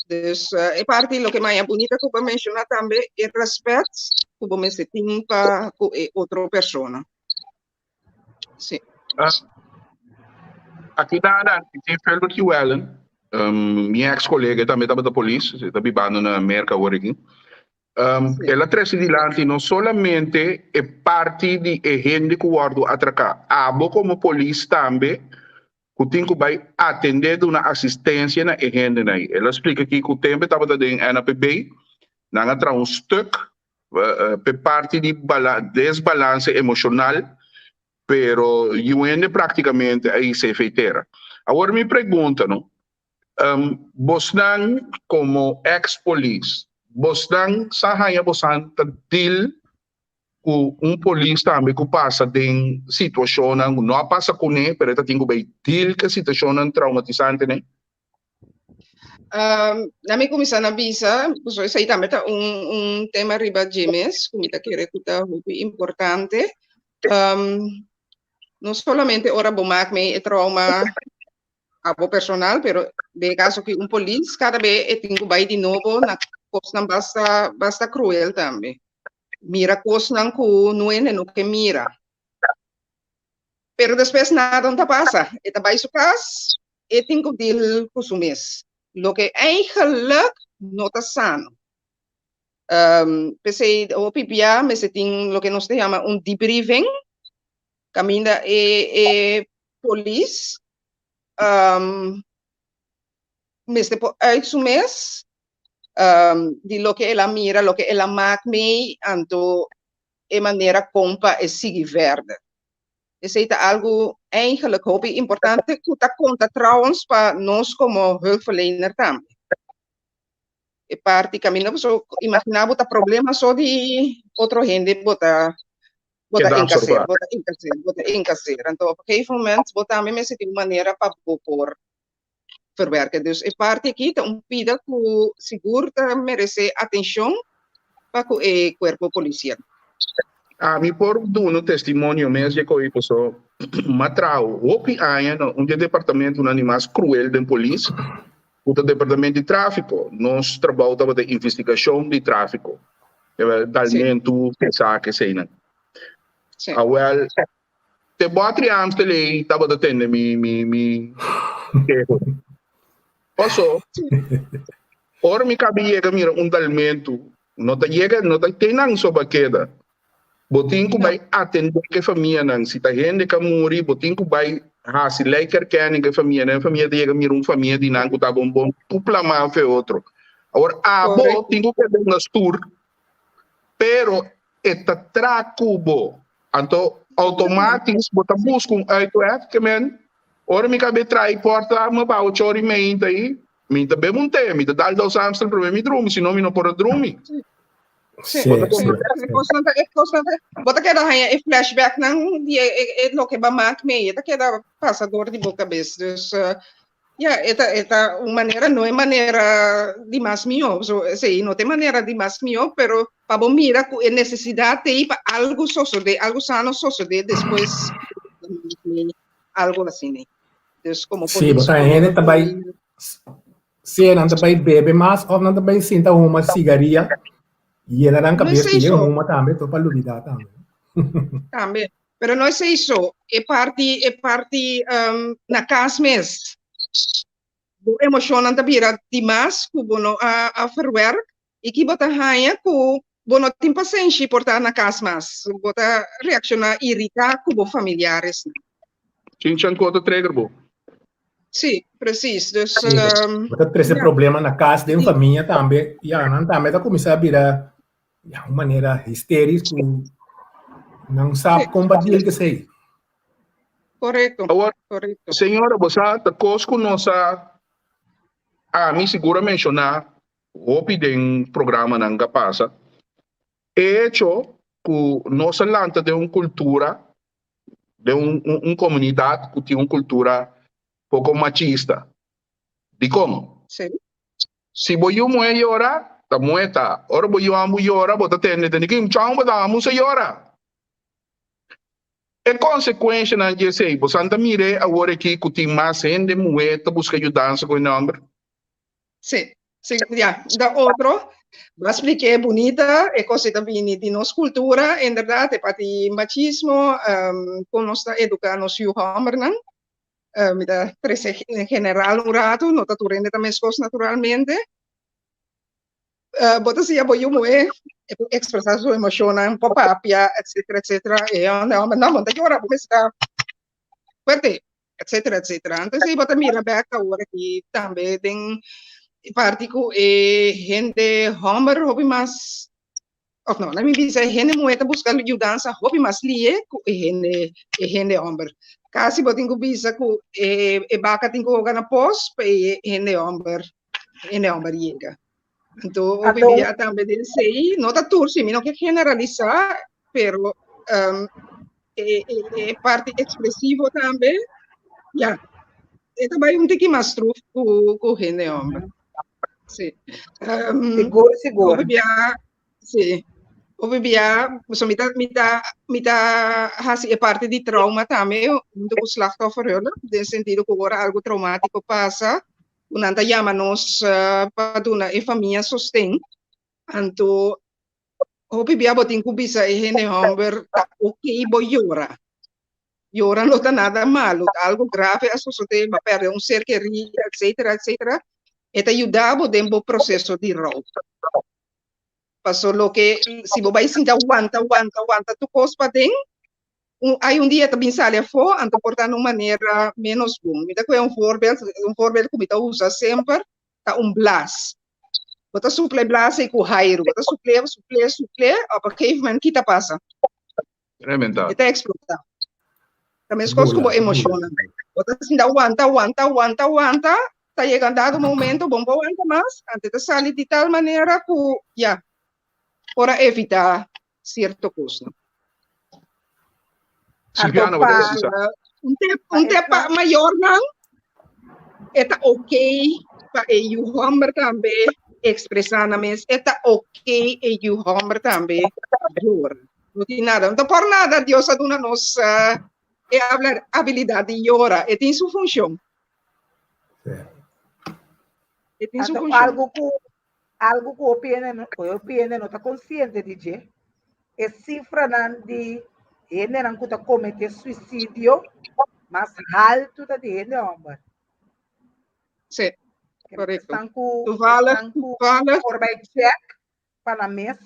[SPEAKER 5] Dus e parti loke maya bunita ku bo a menshoná tambe e rèspèt ku bo mester tin pa ku e otro persona. Sí.
[SPEAKER 4] Aki na tin Philbert Llewellyn, mi ex colega tambe tabata polis, e ta bibando na Merca awor aki. El a trece dilanti no solamente e parti di e hende cu wordo atraca, abo como polis tambe cu tin cu bay atende duna asistencia na e hendenan ey. El a splica aki cu tempo e tabata den NAPB, nan a traha un stuk p'e parti di desbalance emocional, pero yu hende practicamente a hisa e feitera. Awor mi pregunta no, bosnan como ex polis, bosnan sa haña bosan ta deal cu un polis tambe cu pasa den situacionnan cu no a pasa cune, pero e ta tin cu bay deal cu e situacionnan traumatisante ne?
[SPEAKER 5] Na mi kuminsá na bisa, pasobra esei tambe ta un un tema riba dje mes ku mi ta kere ku ta hopi importante. No solamente ora bo mak mei e trauma Abo personal, pero den e kaso aki un polis, kada be e tin ku bai di nobo na kosnan basta basta kruel tambe. Mira kosnan ku no hende no ke mira. Pero despues nada no ta pasa. E ta bai su kas, e tin ku deal ku su mes. Loke eigenlijk no ta sano. Um, p'esei hopi bia mester tin loke nos ta yama un debriefing, kaminda e e polis um, mester por uit su mes um, di loke el a mira, loke el a maak mee, anto e manera kon pa e sigui verder. Esei ta algu eigenlijk hopi importante ku ta konta trouwens pa nos komo hulpverlener tambe. E parti kaminda bo imagina bo ta problema so di otro hende bo ta bo ta incaser, bo ta incaser, bo ta incaser. Anto op een gegeven moment bo tambe mester tin un manera pa bo por verwerken. Dus e parti aki ta un pida ku sigur ta merece atencion pa ku e cuerpo policial.
[SPEAKER 4] Ami por duna testimonio mes dje koe paso m'a traha hopi aña na un dje departamentonan di mas cruel den polis ku ta departamento di trafico. Nos trabou tabata investigacion di trafico. Dalmentu, esaki, eseinan. Awel, te bòtri Amstel ei tabata tende mi mi mi keho. Paso, ora mi kabi yega mira un dalmentu, no ta yega, no ta te nan so ba keda. Bo tin ku bai atendé ku e famianan. Si ta hende ka muri, bo tin ku bai hasi lijkerkenning ku e famianan. E famia ta yega mira un famia di nan ku ta bon bon ku plamá fe otro. Awor abo tin ku keda na stuur, pero e ta tra ku bo. Anto outomatis bo ta buska un uitweg ke men ora mi kabe trai porta mi bou chori meinta ei, mi ta bebe un te, mi ta dal dos Amstel prome mi drumi, si no mi no por a drumi.
[SPEAKER 5] Sí, sí, sí. Bo ta keda haña e flashback nan di e loke ba maak mee, e ta keda pasa door di bo kabes. Dus ja, e ta e ta un manera, no e manera di mas mihó, so esei no ta e manera di mas mihó, pero pa bo mira ku e nesesidat t'ei pa algu sosodé, algu sano sosodé despues algu asina. Dus komo
[SPEAKER 2] Sí, bo ta hende ta bai Sea nan ta bai bebe mas of nan ta bai sinta huma sigaria, yena nan kabes ku yen huma tambe to pa lubida tambe.
[SPEAKER 5] Tambe, pero no esei so, e parti e parti um, na kas mes. Bo emoshonnan ta bira dimas ku bo no a, a verwerk i ki bo ta haña ku bo no tin pasenshi por ta na kas mas. Bo ta reakshoná irritá ku bo familiaresnan.
[SPEAKER 4] Chinchan ku ta trigger bo.
[SPEAKER 5] Sí, precies. Dus,
[SPEAKER 2] Sí, bo ta trese problema na kas, den famia tambe. Ya, nan tambe ta kuminsá bira ya, un manera histeris ku nan sa kon pa deal ku esei.
[SPEAKER 5] Korekto,
[SPEAKER 4] Awor,
[SPEAKER 5] korekto.
[SPEAKER 4] señora, bo sa ta kos ku nos a, ami sigur a menshoná hopi den programanan ku a pasa, e echo ku nos a lanta den un kultura den un, un, un komunidat ku tin un kultura poko machista. Dikon?
[SPEAKER 5] Sí.
[SPEAKER 4] Si bo yu muhé yora, ta muhé ta. Ora bo yu ambu yora, bo ta tende tende ki mucha homber ta ambu sa yora. E konsekuenshanan di esei, bo san ta mir'é awor aki ku tin mas hende muhé ta buska yudansa ku hende homber?
[SPEAKER 5] Sí, sí, ya. Da otro, ba spliké bunita, e kos ei ta bini di nos kultura, inderdat, e parti machismo, um, kon nos ta eduká nos yu hòmbernan. Uh, mi ta trese en general un ratu, no ta tur hende ta meskos naturalmente. Uh, bo ta siña bo yu muhé, e por ekspresá su emoshonnan, por papia, etcétera, etcétera. E hòmber, no, bo no ta yora, bo mester ta fuerte. etcétera, etcétera. Antes ei bo ta mira bek awor aki tambe den e parti ku e hende hòmber hopi mas, òf no, laat mi bisa e hende muhé ta buska yudansa hopi mas lie ku e hende e hende hòmber. Kasi bo tin ku bisa ku e e baka tin ku hoga na pos pa e hende hòmber hende hòmber yega. Anto hopi bia tambe den esei, no ta tur si, mi no ke generalisá, pero um, e, e, e parti expresivo tambe, ja, e ta bai un tiki mas struf ku, ku hende homber. Sí.
[SPEAKER 3] Um, sigur, sigur.
[SPEAKER 5] Hopi bia, sí. Hopi bia, so mi ta, mi ta, mi ta hasi e parti di trauma tambe hunto ku slachtofferhulp, den sentido ku ora algo traumatiko pasa, ku nan ta yama nos pa duna e famia sosten. Anto hopi bia bo tin ku bisa e hende hòmber ta oké bo yora. Yora no ta nada malu, ta algo grave a sosodé, bo a pèrdè un ser kerí, etcetera, etcetera. E ta yuda bo den bo proseso di rou. Paso loke si bo bai sinta wanta wanta wanta tur kos paden, un hay un dia ta bin sali afó, anto por ta na un manera ménos bon. Mi ta kohe un voorbeeld, un voorbeeld ku mi ta usa semper ta un blas. Bo ta supla e blas ei ku hairu, bo ta supl'é, supl'é, supl'é, op een gegeven moment ki ta pasa?
[SPEAKER 4] Rementá.
[SPEAKER 5] E ta eksplotá. Ta meskos ku bo emoshonnan. Bo ta sinta wanta, wanta, wanta, wanta, ta yega un dado momento bo no por wanta mas, anto e ta sali di tal manera ku ya, por a evitá sierto kosnan.
[SPEAKER 4] Silviana, bo ta bisa.
[SPEAKER 5] Un tep, un tep pa mayornan, e ta ok pa e yu hòmber tambe ekspresá nan mes, e ta ok e yu hòmber tambe yora. No tin nada, no ta por nada Dios a duna nos e habilidad di yora, e tin su funcion. E tin su funcion.
[SPEAKER 3] Algo cu, algo cu hopi hende, hopi hende no ta consciente di dje, e cifranan di hendenan cu ta comete suicidio mas halto ta di hende homber.
[SPEAKER 5] Sí, correcto.
[SPEAKER 3] Esnan cu,
[SPEAKER 5] Toevallig,
[SPEAKER 3] esnan cu
[SPEAKER 5] toevallig.
[SPEAKER 3] por bay check pa nan mes,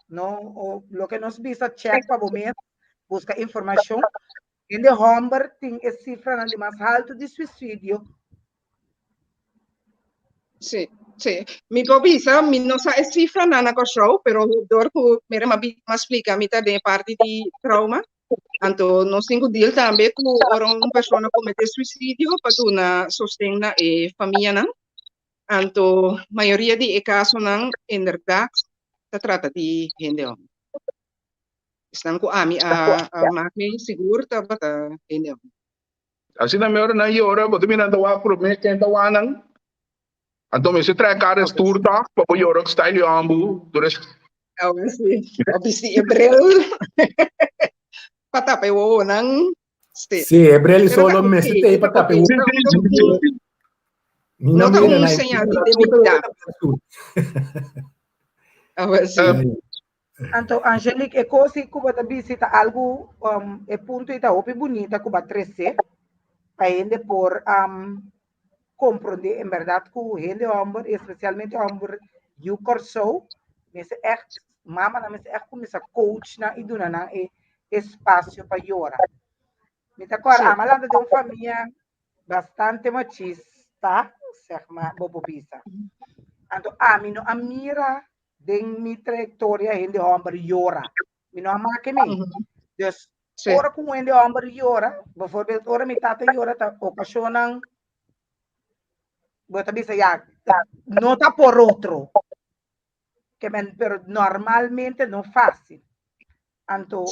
[SPEAKER 3] no, o loke nos bisa check pa bo mes, buska informashon. Hende hòmber tin e sifranan di mas haltu di suisidio.
[SPEAKER 5] Sí, sí. Mi por bisa, mi no sa e sifranan na Kòrsou, pero dor ku mira m'a m'a splika mi ta den e parti di trauma, anto nos tin ku deal tambe ku ora un persona kometé suisidio pa duna sosten na e famianan. Anto mayoria di e kasonan inderdat ta trata di hende hòmber. Esnan ku ami a a mak mi sigur tabata hende hòmber.
[SPEAKER 4] Asina mi ora nan yora, bo ta mira nan ta wak promé ken ta wak nan. Anto mester trae kara stoer tòg pa bo yora ku style di hòmber tur es.
[SPEAKER 5] Awe si, a bisti e bril pa tapa e wowonan.
[SPEAKER 2] Sí. Sí, e bril solo mester te pa tapa e wowo.
[SPEAKER 5] No ta un señal di debilidad. Awe si.
[SPEAKER 3] Anto Angelique, e kos ku bo ta bisi ta algu, um, e punto i ta hopi bunita ku bo a trese pa hende por um, komprondé en bèrdat ku hende hòmber, espesialmente hòmber yu Kòrsou, mester ègt, mamanan mester ègt kuminsá coach nan i duna nan e espasio pa yora. Mi ta kòrda, ami a lanta den un famia bastante machista, zeg maar, bo por bisa. Anto ami no a mira den mi trayectoria hende homber yora. Mi no a make mi. Dus ora ku un hende homber yora, bijvoorbeeld ora mi tata yora ta ocasionnan bo ta bisa ya, no ta por otro. Ke men, pero normalmente no fácil. Anto,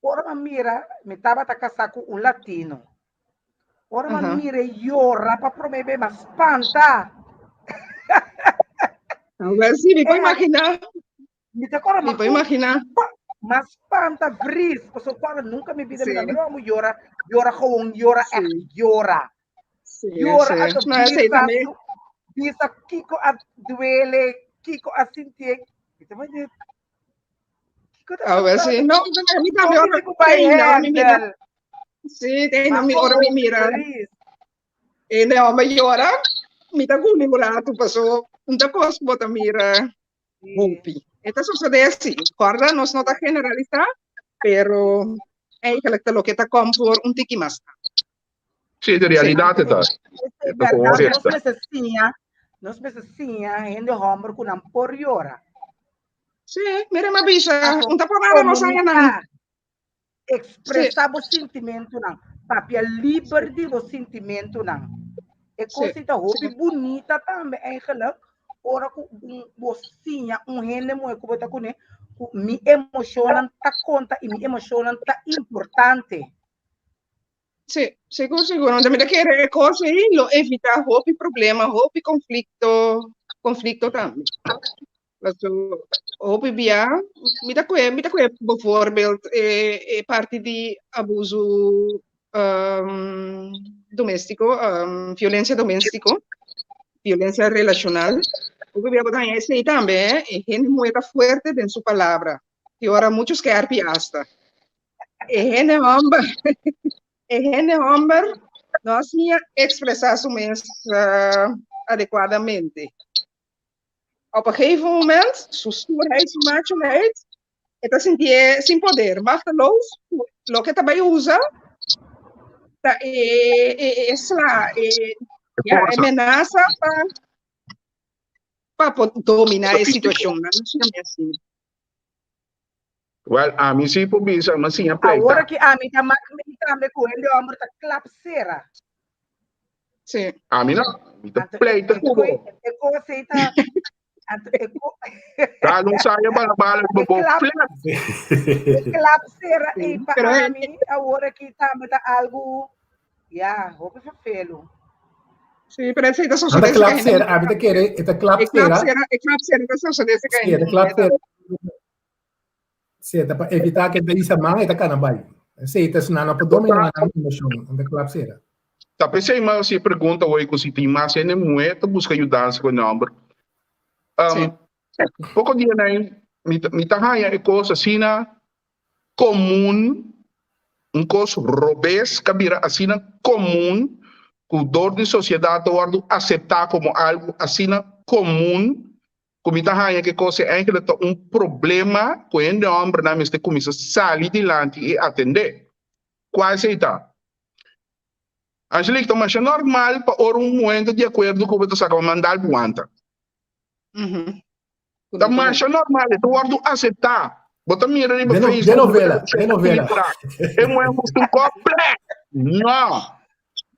[SPEAKER 3] ora mi mira, mi tabata casá ku un latino. Ora mi mira yora pa promé be, mi spanta.
[SPEAKER 5] Awel sí, mi por imaginá.
[SPEAKER 3] Mi ta kòrda
[SPEAKER 5] Mi por imaginá.
[SPEAKER 3] M'a spanta vris, pasobra kòrda nunka mi bida mi no mira hopi yora, yora gewoon yora, ègt yora. Yora anto bisa, bisa kiko a duele, kiko a sintié. Mi ta manda, kiko ta
[SPEAKER 5] Awel sí,
[SPEAKER 3] pasando?
[SPEAKER 5] no, mi tambe
[SPEAKER 3] Kon mi
[SPEAKER 5] ora
[SPEAKER 3] tin ku bai
[SPEAKER 5] ora mi mira.
[SPEAKER 3] handle?
[SPEAKER 5] Sí, te
[SPEAKER 3] Ma
[SPEAKER 5] mi ora mi
[SPEAKER 3] gewoon
[SPEAKER 5] mira.
[SPEAKER 3] vris.
[SPEAKER 5] E ne homber yora, mi ta guli un ratu paso un ta kos ku bo ta mira hopi. E ta sosodé así. Kòrda nos no ta generalisá, pero eigenlijk ta loke ta kom for un tiki mas tantu.
[SPEAKER 4] Sí, de realidat e ta.
[SPEAKER 3] E ta bèrdat nos mester siña, nos mester siña hende hòmber ku nan por yora.
[SPEAKER 5] Sí, mira mi a bisa, un ta por nada nos haña nan.
[SPEAKER 3] Expresa bo sintimentunan. Papia liber di bo sintimentunan. E kos ei ta hopi bunita tambe eigenlijk ora ku bo siña un hende muhé ku bo ta kuné ku mi emoshonnan ta konta i mi emoshonnan ta importante.
[SPEAKER 5] Sí, sigur, sigur. Want mi ta kere e kos ei lo evitá hopi problema, hopi konflikto, konflikto tambe. Paso hopi bia mi ta kue mi ta kue bijvoorbeeld e e parti di abuso um, doméstiko, um, violencia doméstiko, violencia relacional. Hopi bia bo ta haña esei tambe, eh? E hende muhé ta fuerte den su palabra. Tin ora muchu skerpi asta. E hende hòmber e hende hòmber no a siña ekspresá su mes uh, adekuadamente. Op een gegeven moment, su stoerheid, su machoheid, e ta sintié sin poder, machteloos, loke ta bai usa ta e, e, e sla, e, ja, e menasa pa pa por domina e situacion. No siña asina.
[SPEAKER 4] Wel, ami sí por bisa, mi a siña pleita.
[SPEAKER 3] Awor aki ami ta mak mi tambe ku hende homber ta klap sera.
[SPEAKER 5] Sí.
[SPEAKER 4] Ami no, mi ta pleita ku bo.
[SPEAKER 3] E kos ei ta anto e ko
[SPEAKER 4] Dal un saya bala bala
[SPEAKER 3] e
[SPEAKER 4] bo bo
[SPEAKER 3] klap
[SPEAKER 4] flat.
[SPEAKER 3] e klap sera ei pa
[SPEAKER 5] Pero
[SPEAKER 3] ami awor aki tambe ta algu ya hopi vervelu.
[SPEAKER 5] Sí, pero esei ta
[SPEAKER 2] Anda
[SPEAKER 5] sosodé
[SPEAKER 2] klap
[SPEAKER 5] serka hende
[SPEAKER 2] sera, ami ta kere e ta klap
[SPEAKER 5] E klap
[SPEAKER 2] sera.
[SPEAKER 5] sera, e klap sera ta sosodé serka
[SPEAKER 2] Sí, e
[SPEAKER 5] hende
[SPEAKER 2] ta klap
[SPEAKER 5] muhé
[SPEAKER 2] sera.
[SPEAKER 5] tambe.
[SPEAKER 2] Sí, ta pa evitá ku e ta hisa man, e ta kana bai. Esei ta esnan no por dominá nan emoshon, nan ta klap sera.
[SPEAKER 4] Ta p'esei mi a hasi e pregunta hoy ku si tin mas hende muhé ta buska yudansa ku e nòmber.
[SPEAKER 5] Sí.
[SPEAKER 4] Poko dianan mi ta mi ta haña e kos asina komun, un kos robes ka bira asina komun ku dor di sosiedat ta wòrdu aseptá komo algu asina komun ku mi ta haña ku e kos ei eigenlijk ta un problema ku hende hòmbernan mester kuminsá sali dilanti i atendé. Kua esei ta? Angelique, ta masha normal pa ora un muhé ta di akuerdo ku bo ta saka bo mandal bo wanta. Ta masha normal, e ta wòrdu aseptá. Bo ta mira riba
[SPEAKER 2] De no, de
[SPEAKER 4] Facebook,
[SPEAKER 2] novela, de novela.
[SPEAKER 4] e muhé gusta un kòp, plè! No!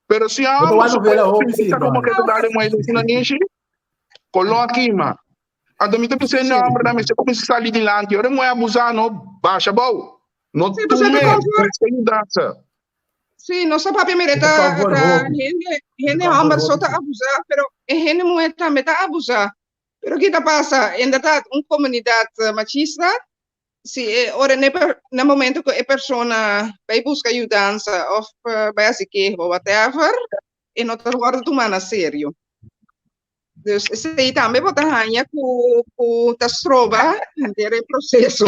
[SPEAKER 4] Pero si
[SPEAKER 2] Bo ta
[SPEAKER 4] hòmber
[SPEAKER 2] wak
[SPEAKER 4] su
[SPEAKER 2] novela hopi sí,
[SPEAKER 4] pensa komo
[SPEAKER 2] brother.
[SPEAKER 4] ke ta dal e muhé den su nanishi, koló a kima. Anto mi ta bisa e nòmbernan mester kuminsá sali dilanti. Ora e muhé abusá no, basha abou. No
[SPEAKER 5] Sí, pasobra
[SPEAKER 4] tum'é,
[SPEAKER 5] ta confor-
[SPEAKER 4] buska yudansa.
[SPEAKER 5] Sí, nos ta papia mira
[SPEAKER 2] E ta
[SPEAKER 5] ta,
[SPEAKER 2] confor
[SPEAKER 5] ta
[SPEAKER 2] hopi.
[SPEAKER 5] hende,
[SPEAKER 2] E ta
[SPEAKER 5] hende
[SPEAKER 2] confor
[SPEAKER 5] hòmber so
[SPEAKER 2] hopi
[SPEAKER 5] ta
[SPEAKER 2] sí.
[SPEAKER 5] abusá, pero e hende muhé tambe ta abusá. Pero ki ta pasa? Inderdaad, un komunidat machista, si e ora n'e per na momento ku e persona bai buska yudansa òf bai hasi keho, whatever, e no ta wòrdu tumá na serio. Dus esei tambe bo ta haña ku ku ta stroba henter e proseso.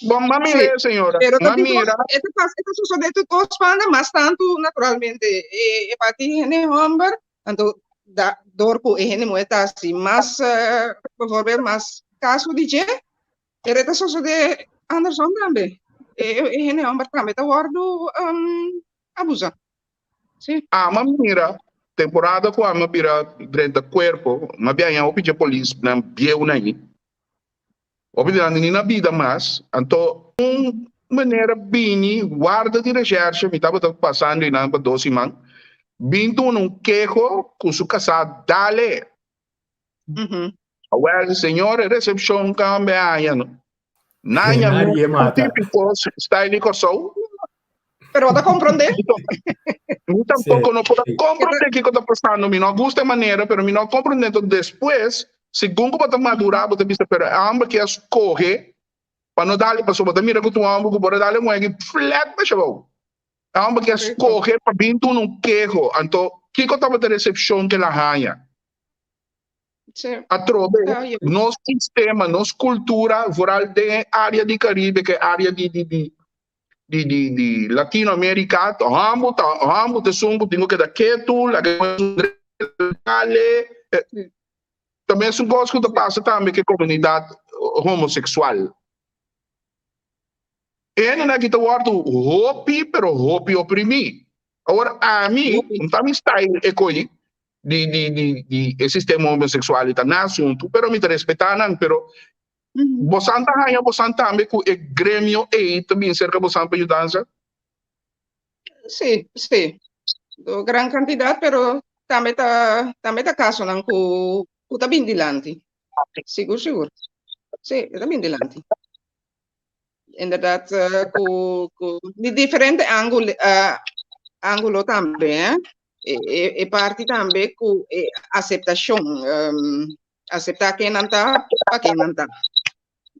[SPEAKER 4] Bon, m'a
[SPEAKER 5] Sí,
[SPEAKER 4] mira, señora.
[SPEAKER 5] pero ta
[SPEAKER 4] M'a
[SPEAKER 5] di dos,
[SPEAKER 4] mira.
[SPEAKER 5] e ta pas, e ta sosodé tur dos banda, mas tantu naturalmente e e parti hende hòmber, anto da dor ku e hende muhé ta hasi mas eh, bijvoorbeeld mas kaso di dje, pero e ta sosodé andersom tambe. E e hende hòmber tambe ta wòrdu um, abusá. Sí.
[SPEAKER 4] Ama mira, temporada ku ama bira drenta kuerpo, m'a biaña hopi dje polisnan bieunan ahi. Hopi di nan ni na bida mas, anto un manera bini warda di recherche, mi tabata pasando einan pa dos siman, bin duna un keho ku su kasá dale. Awel, señor, e recepcion kambe aña no. Naña
[SPEAKER 2] Nadie mata.
[SPEAKER 4] típico style di Kòrsou.
[SPEAKER 5] Pero bo ta komprondé?
[SPEAKER 4] Mi tampoco no por
[SPEAKER 2] Sí.
[SPEAKER 4] comprende kiko ta pasando. Mi no gusta e manera, pero mi no comprende. Entonces, despues, segun ku bo ta madura, bo ta bisa, pero e homber ke a scoge pa no dale, pasobra bo ta mira ku ta un homber ku por a dale un egi flat basha bou. E homber ke a scoge pa bin duna un keho. Anto, kiko tabata e recepcion ke el a haña?
[SPEAKER 5] Sí.
[SPEAKER 4] Atrobe,
[SPEAKER 5] Ah, yo-
[SPEAKER 4] nos sistema, nos cultura, vooral den e área di Caribe, ke área di, di, di, di, di, di Latinoamérica, ta hambu, ta hambu te esun ku tin ku keda ketu, laga dale. Eh, ta mesun kos ku ta pasa tambe ku e komunidat homoseksual. E hendenan aki ta wòrdu hopi, pero hopi oprimí. Awor ami, no ta mi style e koi di, di, di, di e sistema homoseksual ta na asuntu, pero mi ta respetá nan, pero bosan ta haña bosan tambe ku e gremio ei ta bin serka bosan pa yudansa?
[SPEAKER 5] Sí, sí. Do gran kantidat, pero tambe ta tambe ta kasonan ku ku ta bin dilanti. Sigur, sigur. Sí, e ta bin dilanti. Inderdaad, eh, ku ku di diferente angulo, eh, angulo tambe, eh. E, e, e parti tambe ku e aseptashon, ehm. Aseptá ken nan ta, pa ken nan ta.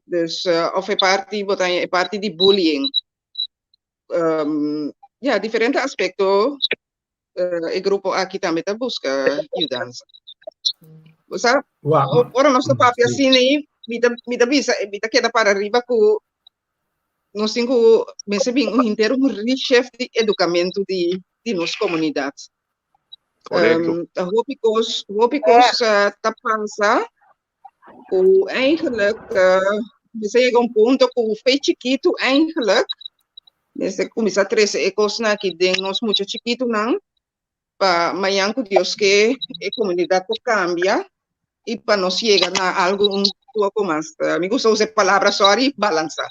[SPEAKER 5] Dus of e parti bo ta e parti di bullying. Um, ja, diferente aspekto uh, e grupo aki tambe ta buska yudansa. Osa, wow. ora nos ta papia asina ei, mi ta, mi ta bisa, mi ta keda para riba ku nos tin ku mester bin un henter un reshift di edukamentu di, di nos komunidat.
[SPEAKER 4] Correcto.
[SPEAKER 5] Um, ta hopi kos, hopi kos uh, ta pasa ku eigenlijk uh, mester yega un punto ku fe chikitu eigenlijk mester kuminsá trese e kosnan aki den nos mucha chikitunan pa mañan ku Dios ke e komunidat por kambia i pa nos yega na algu un poko mas, mi gusta usa e palabra sorry, balansá.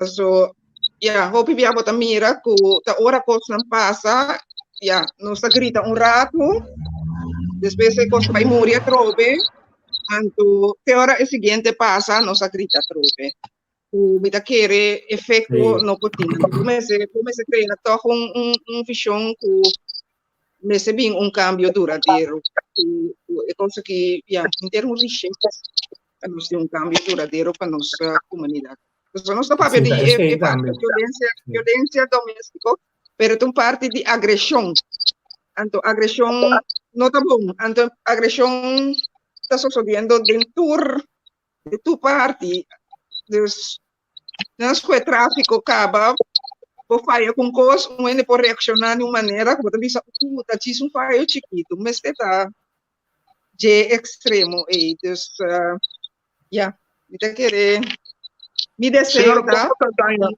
[SPEAKER 5] So, ya, hopi bia bo ta mira ku ta ora kosnan pasa, ya, nos ta grita un ratu, despues e kos ta bai muri atrobe, anto te ora e siguiente pasa nos a grita atrobe. Ku mi ta kere efekto no por tin. Bo mester, bo mester krea tòg un, un, un vishon ku mester bin un kambio duradero. Ku, ku e kos aki, ya, henter un reshift pa nos tin un kambio duradero pa nos komunidat. Pasobra nos ta papia di e, e parti di violencia, violencia doméstiko, pero ta un parti di agreshon. Anto agreshon no ta bon. Anto agreshon ta sosodiendo den tur, den tur parti. Dus, nos ku e tráfiko kaba, bo faya ku un kos, un hende por reakshoná di un manera ku bo ta bisa, uh, ta djis un fayo chikitu, mester ta dje ekstremo ei. Dus, Ya, mi ta kere mi deseo
[SPEAKER 4] Señora,
[SPEAKER 5] ta.
[SPEAKER 4] kon bosan ta haña,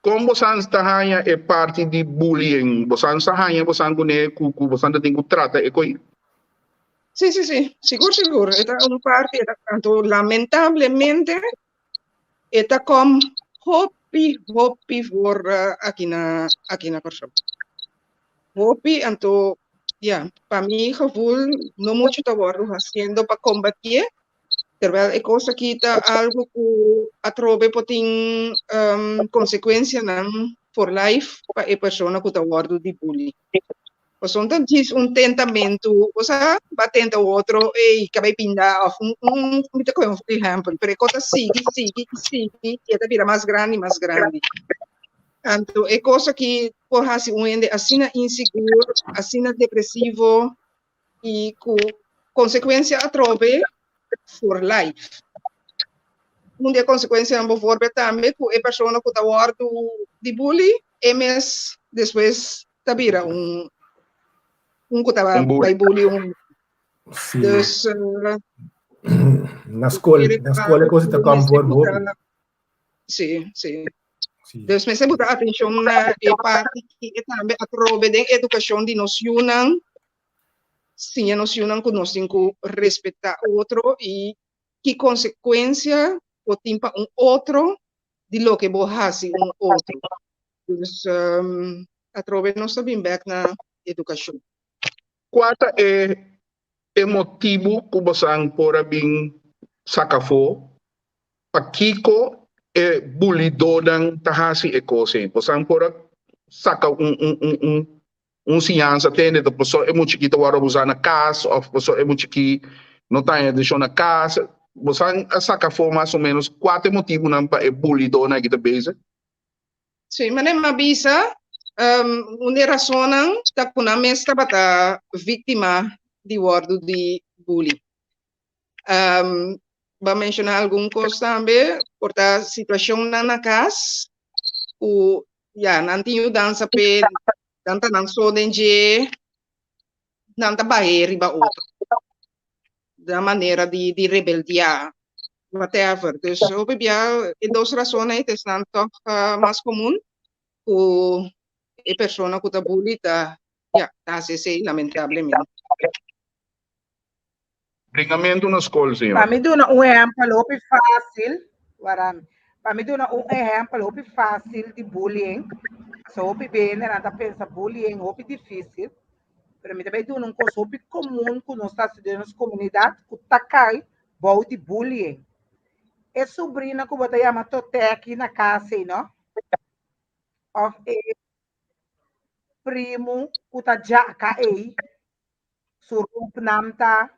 [SPEAKER 4] kon bosan ta haña e parti di bullying? Bosan sa haña bosan kuné ku ku bosan ta tin ku trata e koi?
[SPEAKER 5] Sí, sí, sí, sigur, sigur. E ta un parti, e ta, anto lamentablemente e ta kom hopi, hopi voor eh, aki na, aki na Kòrsou. Hopi, anto, ya, pa mi gevoel no mucho ta wòrdu hasiendo pa kombatié, terwijl e kos aki ta algu ku atrobe por tin konsekuensianan for life pa e persona ku ta wòrdu di bully. Pasobra ta djis un tentamentu, bo sa, bo a tenta otro, ey, kabei pinda òf un, un, mi ta kohe un ehèmpel, pero e kos ta sigui, sigui i sigui i e ta bira mas grandi, mas grandi. Anto e kos aki por hasi un hende asina insigur, asina depresivo i ku konsekuensia atrobe for life. Un di e konsekuensianan bovorbel tambe ku e persona ku ta wòrdu di bully, e mes despues ta bira un un ku ta bai bully un.
[SPEAKER 2] Sí.
[SPEAKER 5] Dus
[SPEAKER 2] Na skol, na skol e kos ta kom voor hopi.
[SPEAKER 5] Sí, sí.
[SPEAKER 2] Sí.
[SPEAKER 5] Dus mester buta atenshon na e parti ki e tambe atrobe den edukashon di nos yunan, siña nos yunan ku nos tin ku respetá otro i ki konsekuensia bo tin pa un otro di loke bo hasi un otro. Dus um, atrobe nos ta bin bèk na edukashon.
[SPEAKER 4] Kua ta e e motibu ku bosan por a bin saka afó Pakiko e bulidónan ta hasi e kos ei? Bosan por a saka un un un un un siñansa tende ta paso e muchikí ta wòrdu abusá na kas òf paso e muchikí no ta haña atenshon na kas. Bosan a saka afó mas o ménos kua ta e motibunan pa e bulidónan aki ta bezig?
[SPEAKER 5] Sí, manera mi a bisa, un di e rasonnan ta ku nan mes tabata víktima di wòrdu di bully. Um, ba menciona algun kos tambe, por ta situacionnan na kas, ku ya, nan tin yudansa pe, nan ta nan so den dje, nan ta bahe riba otro. Da manera di, di rebeldia, whatever. Dus hopi bia e dos rasonnan ei ta esnan tòg uh, mas komun ku e persona ku ta bully ta, ya, ta hasi esei lamentablemente.
[SPEAKER 4] Bringamentu na skol, señor.
[SPEAKER 3] Pa mi duna un ehèmpel hopi fásil, warami. Pa mi duna un ehèmpel hopi fásil di bullying, so hopi bende nan ta pensa bullying hopi difísil, pero mi ta bai duna un kos hopi komun ku nos ta hasi den nos komunidat ku ta kai bou di bullying. E subrina ku bo ta yama totèki na kas ei no, òf e primu ku ta djaka ei, su roepnaam ta.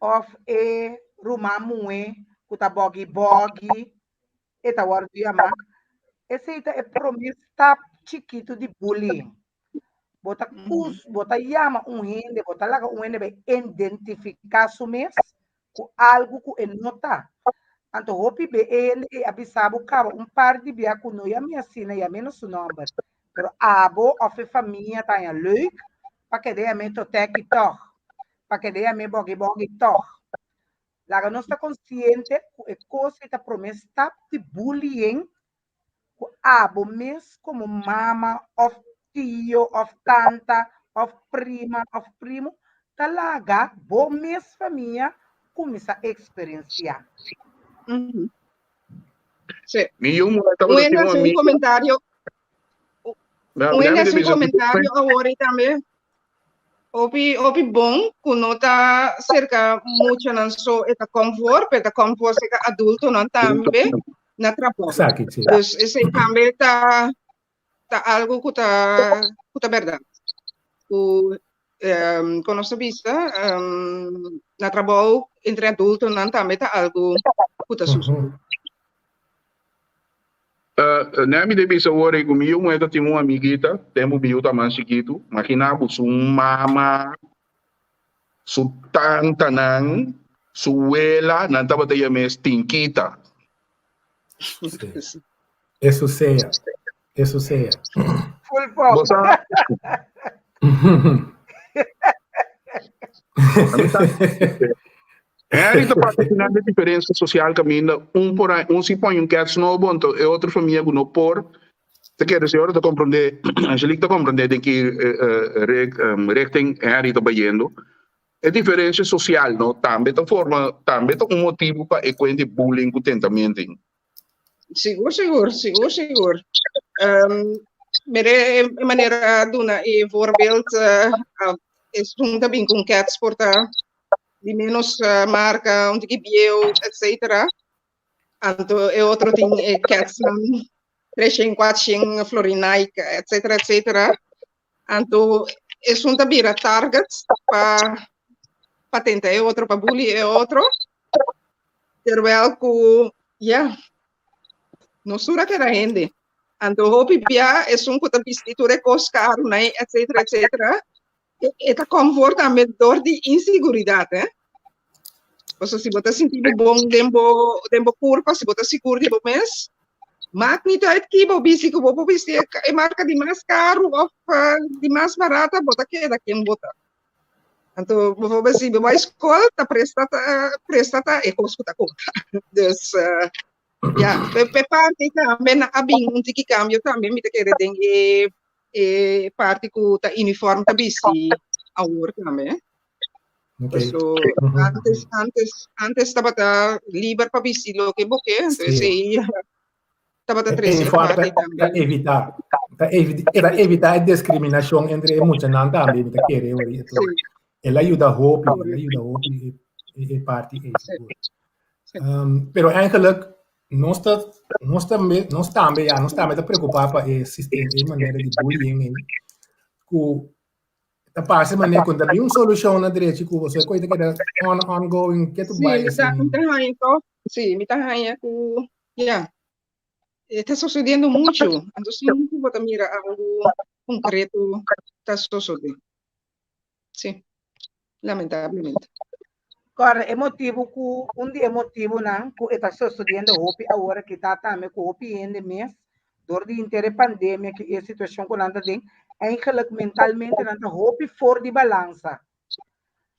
[SPEAKER 3] Òf e ruman muhé ku ta bògi bògi, e ta wòrdu yamá. Esei ta e promé stap chikitu di bullying. Bo ta kus, bo ta yama un hende, bo ta laga un hende bai identifiká su mes ku algu ku e no ta. Anto hopi be e hende ei a bisa bo kaba un par di bia ku no yam'é asina, yam'é na su nòmber. Pero abo òf e famia ta haña leuk pa keda yam'é totèki tòg, pa keda yam'é bògi bògi tòg. Laga nos ta konsiente ku e kos ei ta promé stap di bullying ku abo mes komo mama òf tio òf tanta òf prima òf primo ta laga bo mes famia kuminsá eksperensiá.
[SPEAKER 5] Sí.
[SPEAKER 4] Mi yu muhé tabata
[SPEAKER 5] Un
[SPEAKER 4] tin un
[SPEAKER 5] hende hasi un
[SPEAKER 4] amiga.
[SPEAKER 5] komentario,
[SPEAKER 4] Na,
[SPEAKER 5] un hende
[SPEAKER 4] mi
[SPEAKER 5] hasi un
[SPEAKER 4] bisa,
[SPEAKER 5] komentario awor i tambe. Hopi hopi bon ku no ta serka muchanan so e ta kom voor, pero e ta kom voor serka adultonan tambe na trabou.
[SPEAKER 2] Esaki, sí.
[SPEAKER 5] Dus esei tambe ta ta algo ku ta ku ta bèrdat. Ku um, kon nos ta bisa, um, na trabou entre adultonan tambe ta algo ku ta sucede.
[SPEAKER 4] Nè mi ta bisa awor ei ku mi yu muhé ta tin un amiguita, tempu mi yu ta mas chikitu, magina bo su mama, su tantanan, su wela, nan tabata yam'é Stinkita.
[SPEAKER 2] Sí. Eso sea. Eso sea.
[SPEAKER 3] Full pop.
[SPEAKER 4] Bo sa? Henry ta papia final de diferencia social caminda un por un si pone un cats nobo anto e otro familia ku no por ta kere si ora ta comprende Angelique ta comprende den ki richting Henry ta bayendo e diferencia social no tambe ta forma tambe ta un motibo pa e cuenta di bullying ku tentamiento.
[SPEAKER 5] Sigur, sigur, sigur, sigur. Um, mere e manera duna e voorbeeld uh, esun ta bin con cats por ta di menos uh, marca, un tiki bieu, etc. Anto e otro tin e cats nan 300, 400 florin Nike, etc. etc. Anto esun ta bira target pa pa tenta e otro, pa bully e otro. Terwijl ku, ya, nos tur a keda hende. Anto hopi bia esun ku ta bisti tur e kos karu nai, etcetera, etcetera, e ta kom voor tambe dor di inseguridat, eh. Pasobra si bo ta sinti bo bon den bo, den bo kurpa, si bo ta sigur di bo mes, maakt niet uit ki bo bisti, ku bo por bisti e marka di mas karu òf di mas barata, bo ta keda ken bo ta. Anto, bijvoorbeeld, si bo bai skol, ta presta ta, presta ta e kos ku ta konta. Dus, uh, ja, pe, pe parti tambe na a bin un tiki kambio tambe, mi ta kere den e, e parti ku ta uniform ta bisti awor tambe.
[SPEAKER 2] Okay.
[SPEAKER 5] So, antes, antes, antes tabata liber pa bisti loke bo ke, anto
[SPEAKER 2] Sí.
[SPEAKER 5] esei tabata
[SPEAKER 2] E
[SPEAKER 5] trese e
[SPEAKER 2] uniforme
[SPEAKER 5] parti
[SPEAKER 2] ta,
[SPEAKER 5] tambe.
[SPEAKER 2] ta evita, ta evita, ta evita e discriminacion entre e muchanan tambe, mi ta kere hoor.
[SPEAKER 5] Sí.
[SPEAKER 2] El a yuda hopi, el a yuda hopi e, e, e parti ei
[SPEAKER 5] Sí.
[SPEAKER 2] sigur.
[SPEAKER 5] Sí.
[SPEAKER 2] Um, pero eigenlijk nos ta, nos tambe, nos tambe ya, nos tambe ta preocupa pa e sistema, e manera di bullying ei, ku ta parse manera ku ta bin un solucion na drechi ku boso e koi ta keda on ongoing, ke tu
[SPEAKER 5] Sí,
[SPEAKER 2] bai
[SPEAKER 5] mi ta,
[SPEAKER 2] asina.
[SPEAKER 5] mi ta haña toch, sí, mi ta haña ku, ja, e ta sucediendo mucho. Anto sí, bo ta mira algo concreto ta sucede. Sí, lamentablemente.
[SPEAKER 3] Corre, e motibo ku un di e motibonan ku e ta sucediendo hopi awor aki ta tambe ku hopi hende mes dor di henter e pandemia ki e situacion ku nan ta den, eigenlijk mentalmente nan ta hopi for di balansa.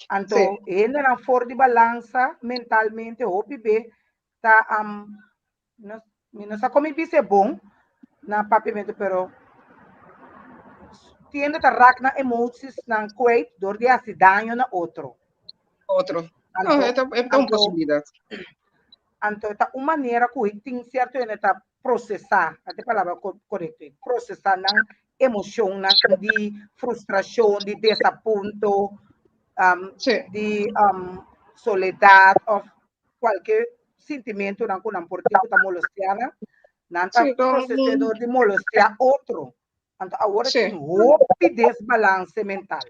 [SPEAKER 3] Anto
[SPEAKER 5] Sí.
[SPEAKER 3] hendenan for di balansa mentalmente hopi be ta um, no, mi no sa kon mi bisa e bon na papiamentu, pero tiende ta rak nan emoties nan kwijt door di hasi daño na otro.
[SPEAKER 5] Otro.
[SPEAKER 3] Anto,
[SPEAKER 5] No, e ta, e ta un
[SPEAKER 3] anto,
[SPEAKER 5] posibilidad.
[SPEAKER 3] anto ta un manera ku tin cierto hende ta procesa, ta e palabra korekto, procesa nan emocionnan di frustracion, di desapunto, um,
[SPEAKER 5] Sí.
[SPEAKER 3] di um, soledad of kualke sintimentunan ku nan por tin ku ta molestiá nan, nan ta
[SPEAKER 5] Sí, ta
[SPEAKER 3] proses'é
[SPEAKER 5] un
[SPEAKER 3] dor di molestiá otro. Anto awor
[SPEAKER 5] Sí.
[SPEAKER 3] tin hopi desbalanse mental.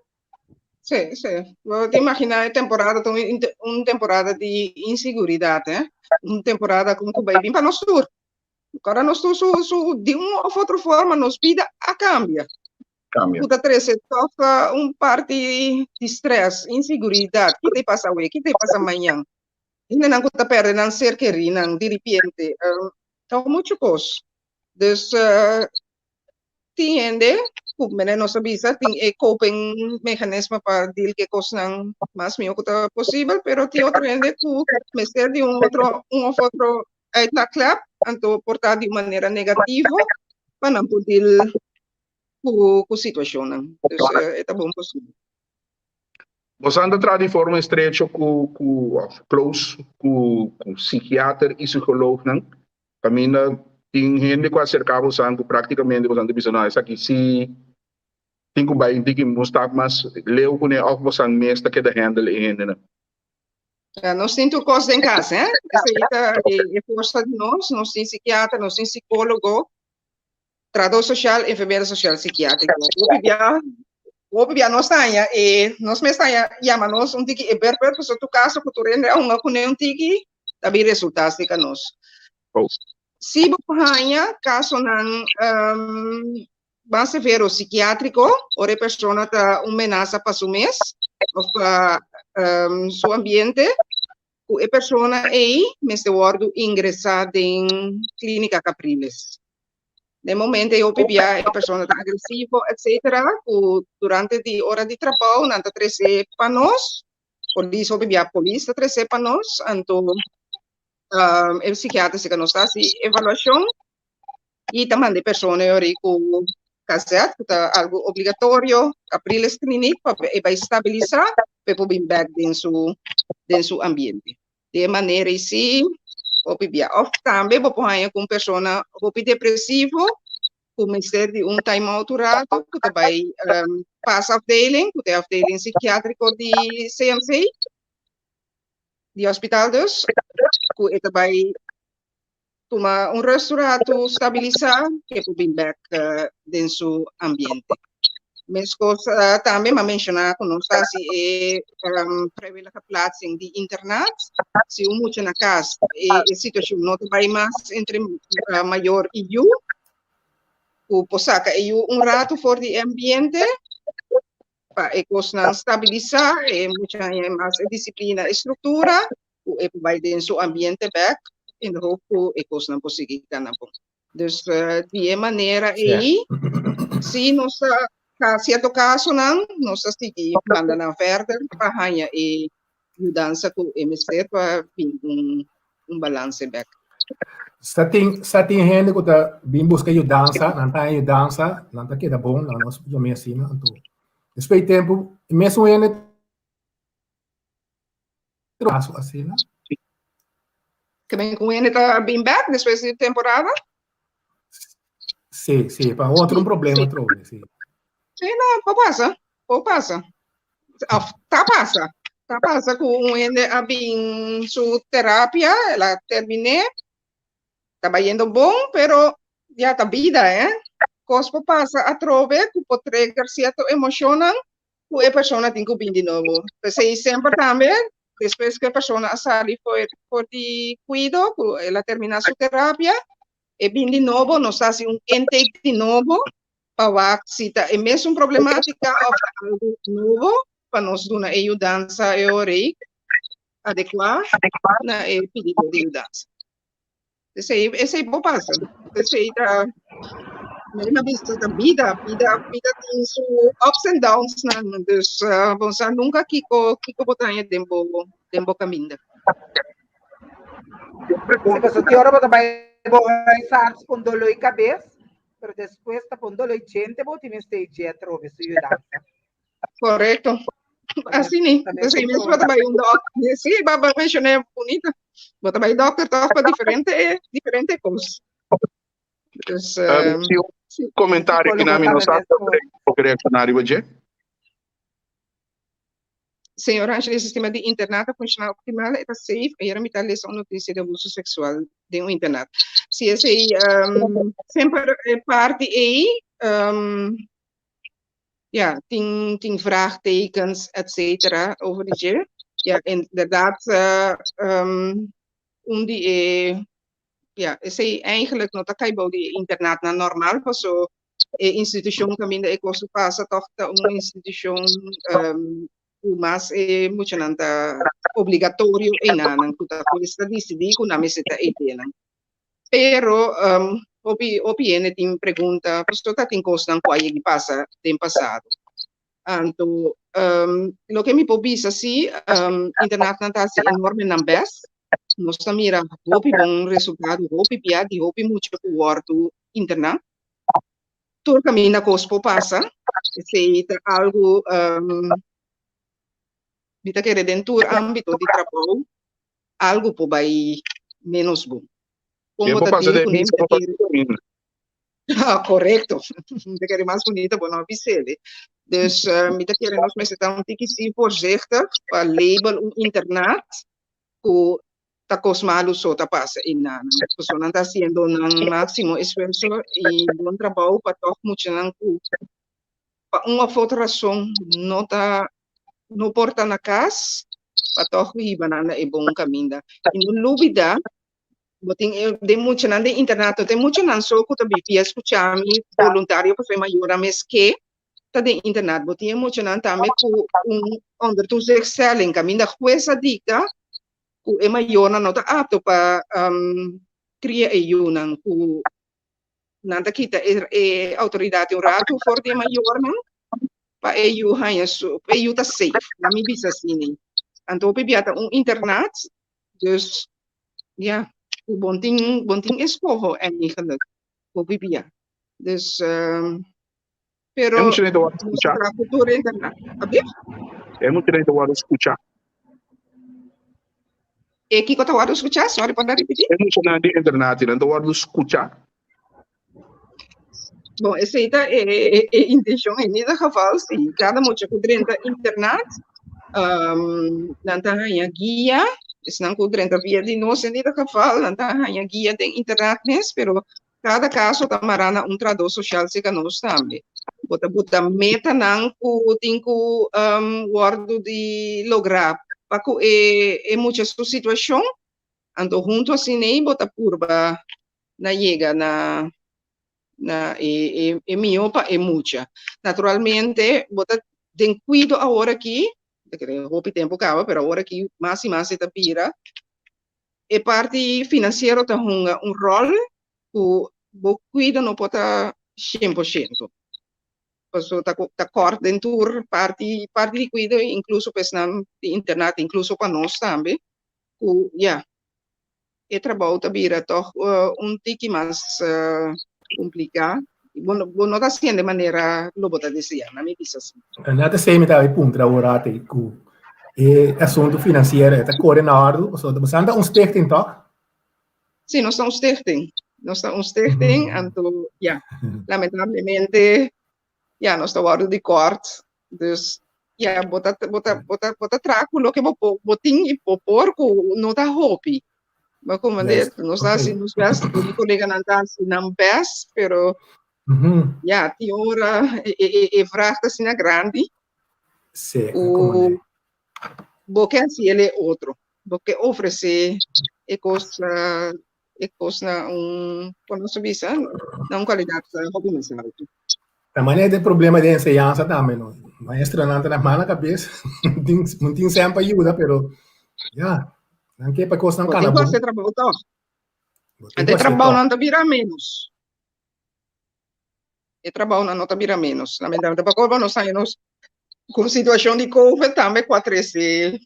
[SPEAKER 5] Sí, sí. Bo ta imaginá e temporada ta un, un temporada di inseguridat, eh? Un temporada ku ku bai bin pa nos tur. Kora nos tur su, su, di un of otro forma nos bida a kambia.
[SPEAKER 4] Kambia.
[SPEAKER 5] Ku ta trese tòg un parti di stress, inseguridat. Ki ta pasa awe? Ki ta pasa mañan? Hendenan ku ta pèrdè nan ser kerínan diripiente. Um, ta muchu kos. Dus uh, tin hende ku mene nos a bisa tin e coping mechanisme pa deal ku e kosnan mas mihó ku ta posibel, pero tin otro hende ku mester di un otro un of otro uitlaatklep, anto por ta di un manera negativo pa nan por deal ku ku situashonnan. Dus e ta bon posibel.
[SPEAKER 4] Bosan ta traha di forma estrecho ku ku of close ku ku psikiater i psikoloognan? Kaminda tin hende ku a serká bosan ku práktikamente bosan ta bisa no esaki sí tin ku bai un tiki un stap mas leu kuné òf bosan mes ta keda handle e hendenan.
[SPEAKER 5] Ja, nos tin tur kos den kas, hè? Esei ta e forsa di nos. Nos tin sikiatra, nos tin sikólogo, trahador sosial, enfermera sosial sikiátriko. Hopi bia, hopi bia nos ta haña e, nos mes ta haña yama nos un tiki e berber, pasobra tur kaso ku tur hende a hunga kuné un tiki, ta bin resultá serka nos.
[SPEAKER 4] Oh.
[SPEAKER 5] Si bo haña kasonan um, mas severo sikiátriko, ora e persona ta un menasa pa su mes of pa um, su ambiente, ku e persona ei mester wòrdu ingresá den Klínika Capriles. Den momento ei hopi bia e persona ta agresivo, etcétera, ku durante di ora di trabou nan ta trese pa nos, polis hopi bia polis ta trese pa nos, anto um, e psikiatra si ka nos ta hasi evaluashon i ta manda e persona ei ori ku KZ, ku ta algu obligatorio, Capriles Kliniek, pa e bai stabilisá, pa e por bin bèk den su den su ambiente. Di e manera ei sí, hopi bia. Òf tambe bo por haña ku un persona hopi depresivo, ku mester di un time out un rato, ku ta bai um, PAS-afdeling, ku ta e afdeling psikiátriko di CMC, di hospital dus, ku e ta bai tuma un rust un ratu, stabilisá, e por bin bèk den su ambiente. Meskos tambe m'a menshoná ku nos ta hasi e vrijwillige plaatsing di internat. Si un mucha na kas e e situashon no ta bai mas entre mayor i yu, ku por saka e yu un ratu for di e ambiente pa e kosnan stabilisá, e mucha haña mas e disiplina, e struktura, ku e por bai den su ambiente bèk in de hoop ku e kosnan por sigui kana bon. Dus di e manera ei, si nos ta ka sierto kasonan, nos ta sigui manda nan verder pa haña e yudansa ku e mester pa bin un un balanse bèk.
[SPEAKER 2] Sa tin sa tin hende ku ta bin buska yudansa, nan ta haña yudansa, nan ta keda bon, nan nos yam'é asina, anto despues di tempu e mesun hende Caso asina.
[SPEAKER 5] Ke men ku hende ta bin bek despues di temporada?
[SPEAKER 2] Sí, sí, pa otro un problema trobe, sí.
[SPEAKER 5] Sí, no, por pasa, por pasa. Of, ta pasa. Ta pasa ku un hende a bin su terapia, el a terminé, ta bayendo bon, pero ya ta bida, eh. Kos por pasa atrobe ku por trigger sierto emoshonnan ku e persona tin ku bin di nobo. P'esei semper tambe, despues ku e persona a sali for for di kuido, ku el a terminá su terapia, e bin di nobo, nos ta hasi un intake di nobo pa wak si ta e mesun problemátika òf ta algu nobo pa nos duna e yudansa e ora ei adekuá na e pididó di yudansa. Esei, esei por pasa. Esei ta, mi a bisa ta bida, bida, bida tin su ups and downs nan. Dus uh, bo sa nunca kiko, kiko bo ta haña den bo, den bo kaminda.
[SPEAKER 3] Sí, paso te ora bo ta bai bo huisarts con dolor y cabez, pero después ta con dolor y djente bo tin mester dje atrobe su yudansa.
[SPEAKER 5] Correcto. Así ni. Así mismo bo ta bai un dokter. Sí, ba ba mencioné bonita. Bo ta bai dokter toch pa diferente diferente kos. Dus,
[SPEAKER 4] um, si un comentario que na mi no sa por reaccionar riba dje.
[SPEAKER 5] Señor Angel, e sistema di internat ta funciona optimal, e ta safe. Ayer mi ta lesa un noticia di abuso sexual den un internat. Si esei um, semper e parti ei um, Ja, tin tin vraagtekens et cetera over di dje. Ja, inderdaad un di e ja, esei eigenlijk no ta kai bou di e internatnan normal paso e institushon kaminda e kos ta pasa tòg ta un institushon ku mas e muchanan ta obligatorio einanan ku ta kuesta disidí ku nan mester ta eidenan. Pero hopi hopi hende tin pregunta pasobra ta tin kosnan ku a yegi pasa den pasado. Anto loke mi por bisa si internatnan ta hasi enorme nan best. Nos ta mira hopi bon resultado, hopi bia di hopi mucha ku wòrdu interná. Tur kaminda kos por pasa, esei ta algu mi ta kere den tur ámbito di trabou algu por bai ménos bon. Kon bo ta deal kuné mi ta kere. Korekto, mi ta kere mas bunita bo no a bis'el. Dus mi ta kere nos mester ta un tiki si voorzichtig pa label un internat ku ta kos malu so ta pasa einan. Pasobra nan ta hasiendo nan máksimo esfuerso i bon trabou pa tòg muchanan ku pa un òf otro rason no ta no por ta na kas pa tòg hiba nan na e bon kaminda. I no lubida bo tin e den muchanan den internato tin muchanan so ku ta bivia skucha mi boluntario pasobra e mayornan mes ke ta den internat. Bo tin e muchanan tambe ku un ondertoezichtstelling kaminda hues a dikta ku e mayornan no ta apto pa kria e yunan ku nan ta kita e e outoridat un ratu for di e mayornan pa e yu haña su pa e yu ta safe laat mi bisa asina. Anto hopi bia ta un internat dus ya ku bon tin bon tin eskoho eigenlijk hopi bia dus pero
[SPEAKER 4] E muchanan ta wòrdu
[SPEAKER 5] nos
[SPEAKER 4] skuchá.
[SPEAKER 5] ta traha ku tur internat. Abia?
[SPEAKER 4] E muchanan ta wòrdu skuchá.
[SPEAKER 5] E kiko ta wòrdu skuchá? Sorry, por repetí?
[SPEAKER 4] E muchanan di internat nan ta wòrdu skuchá.
[SPEAKER 5] Bon, esei ta e, e, e intenshon in ieder geval, si kada mucha ku drenta internat, um, nan ta haña guia, esnan ku drenta via di nos in ieder geval, nan ta haña guia den internat mes, pero Kada kaso ta mará na un trahadó sosial serka nos tambe. Bo ta buta metanan ku tin ku wòrdu di lográ pa ku e e mucha su situashon, anto huntu asin'ei bo ta purba na yega na na e e e mihó pa e mucha. Naturalmente bo ta den kuido awor aki, hopi tempu kaba, pero awor aki mas i mas e ta bira, e parti finansiero ta hunga un ròl ku bo kuido no por ta shen por shento. Pasobra ta ta kòrt den tur parti parti di kuido inkluso pa esnan di internat inkluso pa nos tambe ku ya e trabou ta bira tòg un tiki mas kompliká bo no bo no ta hasiendo e manera lo bo ta deseá na mi bisa asina.
[SPEAKER 2] Net esei mi ta bai puntra awor ate ku e asuntu finansiero e ta kore na òrdu pasobra boso ta un stichting tòg?
[SPEAKER 5] Sí, nos ta un stichting. Nos ta un stichting, anto ya, lamentablemente ya nos ta wòrdu di kòrt. Dus ya bo ta bo ta bo ta bo ta traha ku loke bo por bo tin i bo por ku no ta hopi. Bo komprende? Nos ta hasi nos bèst, mi koleganan ta hasi nan bèst, pero ya tin ora e e e vraag ta asina grandi ku bo ke hasi el e otro. Bo ke ofresé e kos e kos na un, kon nos ta bisa, na un kualidat hopi mas altu.
[SPEAKER 2] Ta manera den problema di enseñansa tambe no. Maestronan ta na mala kabes, no tin sèn pa yuda, pero ya, nan ke pa kosnan
[SPEAKER 5] kana bon. Bo tin ku hasi trabou tòg. Anto e trabounan ta bira ménos. E trabounan no ta bira ménos. Lamentablemente, pasobra nos haña nos ku situashon di covid tambe ku a trese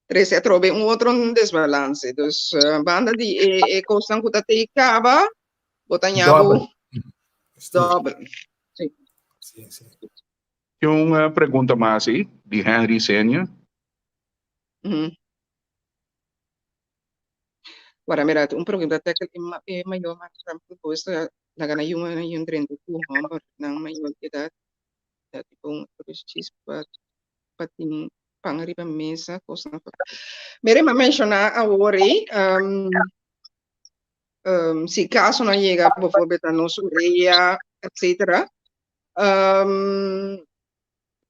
[SPEAKER 5] trese atrobe un otro desbalance. Dus banda di e, e kosnan ku ta tei kaba, bo ta ñabu
[SPEAKER 2] dobbel.
[SPEAKER 5] Sí.
[SPEAKER 2] Sí, sí.
[SPEAKER 4] Tin un eh, pregunta mas ahí, di Henry Senior.
[SPEAKER 5] Mm -hmm. Wara mira, un pregunta tek e, ma, e mayor ma propuesta laga na yun na yun drenta ku homber nan mayor edad dat tipo un precies pa pa tin pan riba mesa, kosnan pa. Mire, m'a menshoná awor ei, um, um, si kasonan yega bijvoorbeeld na nos orea, etcétera, Um,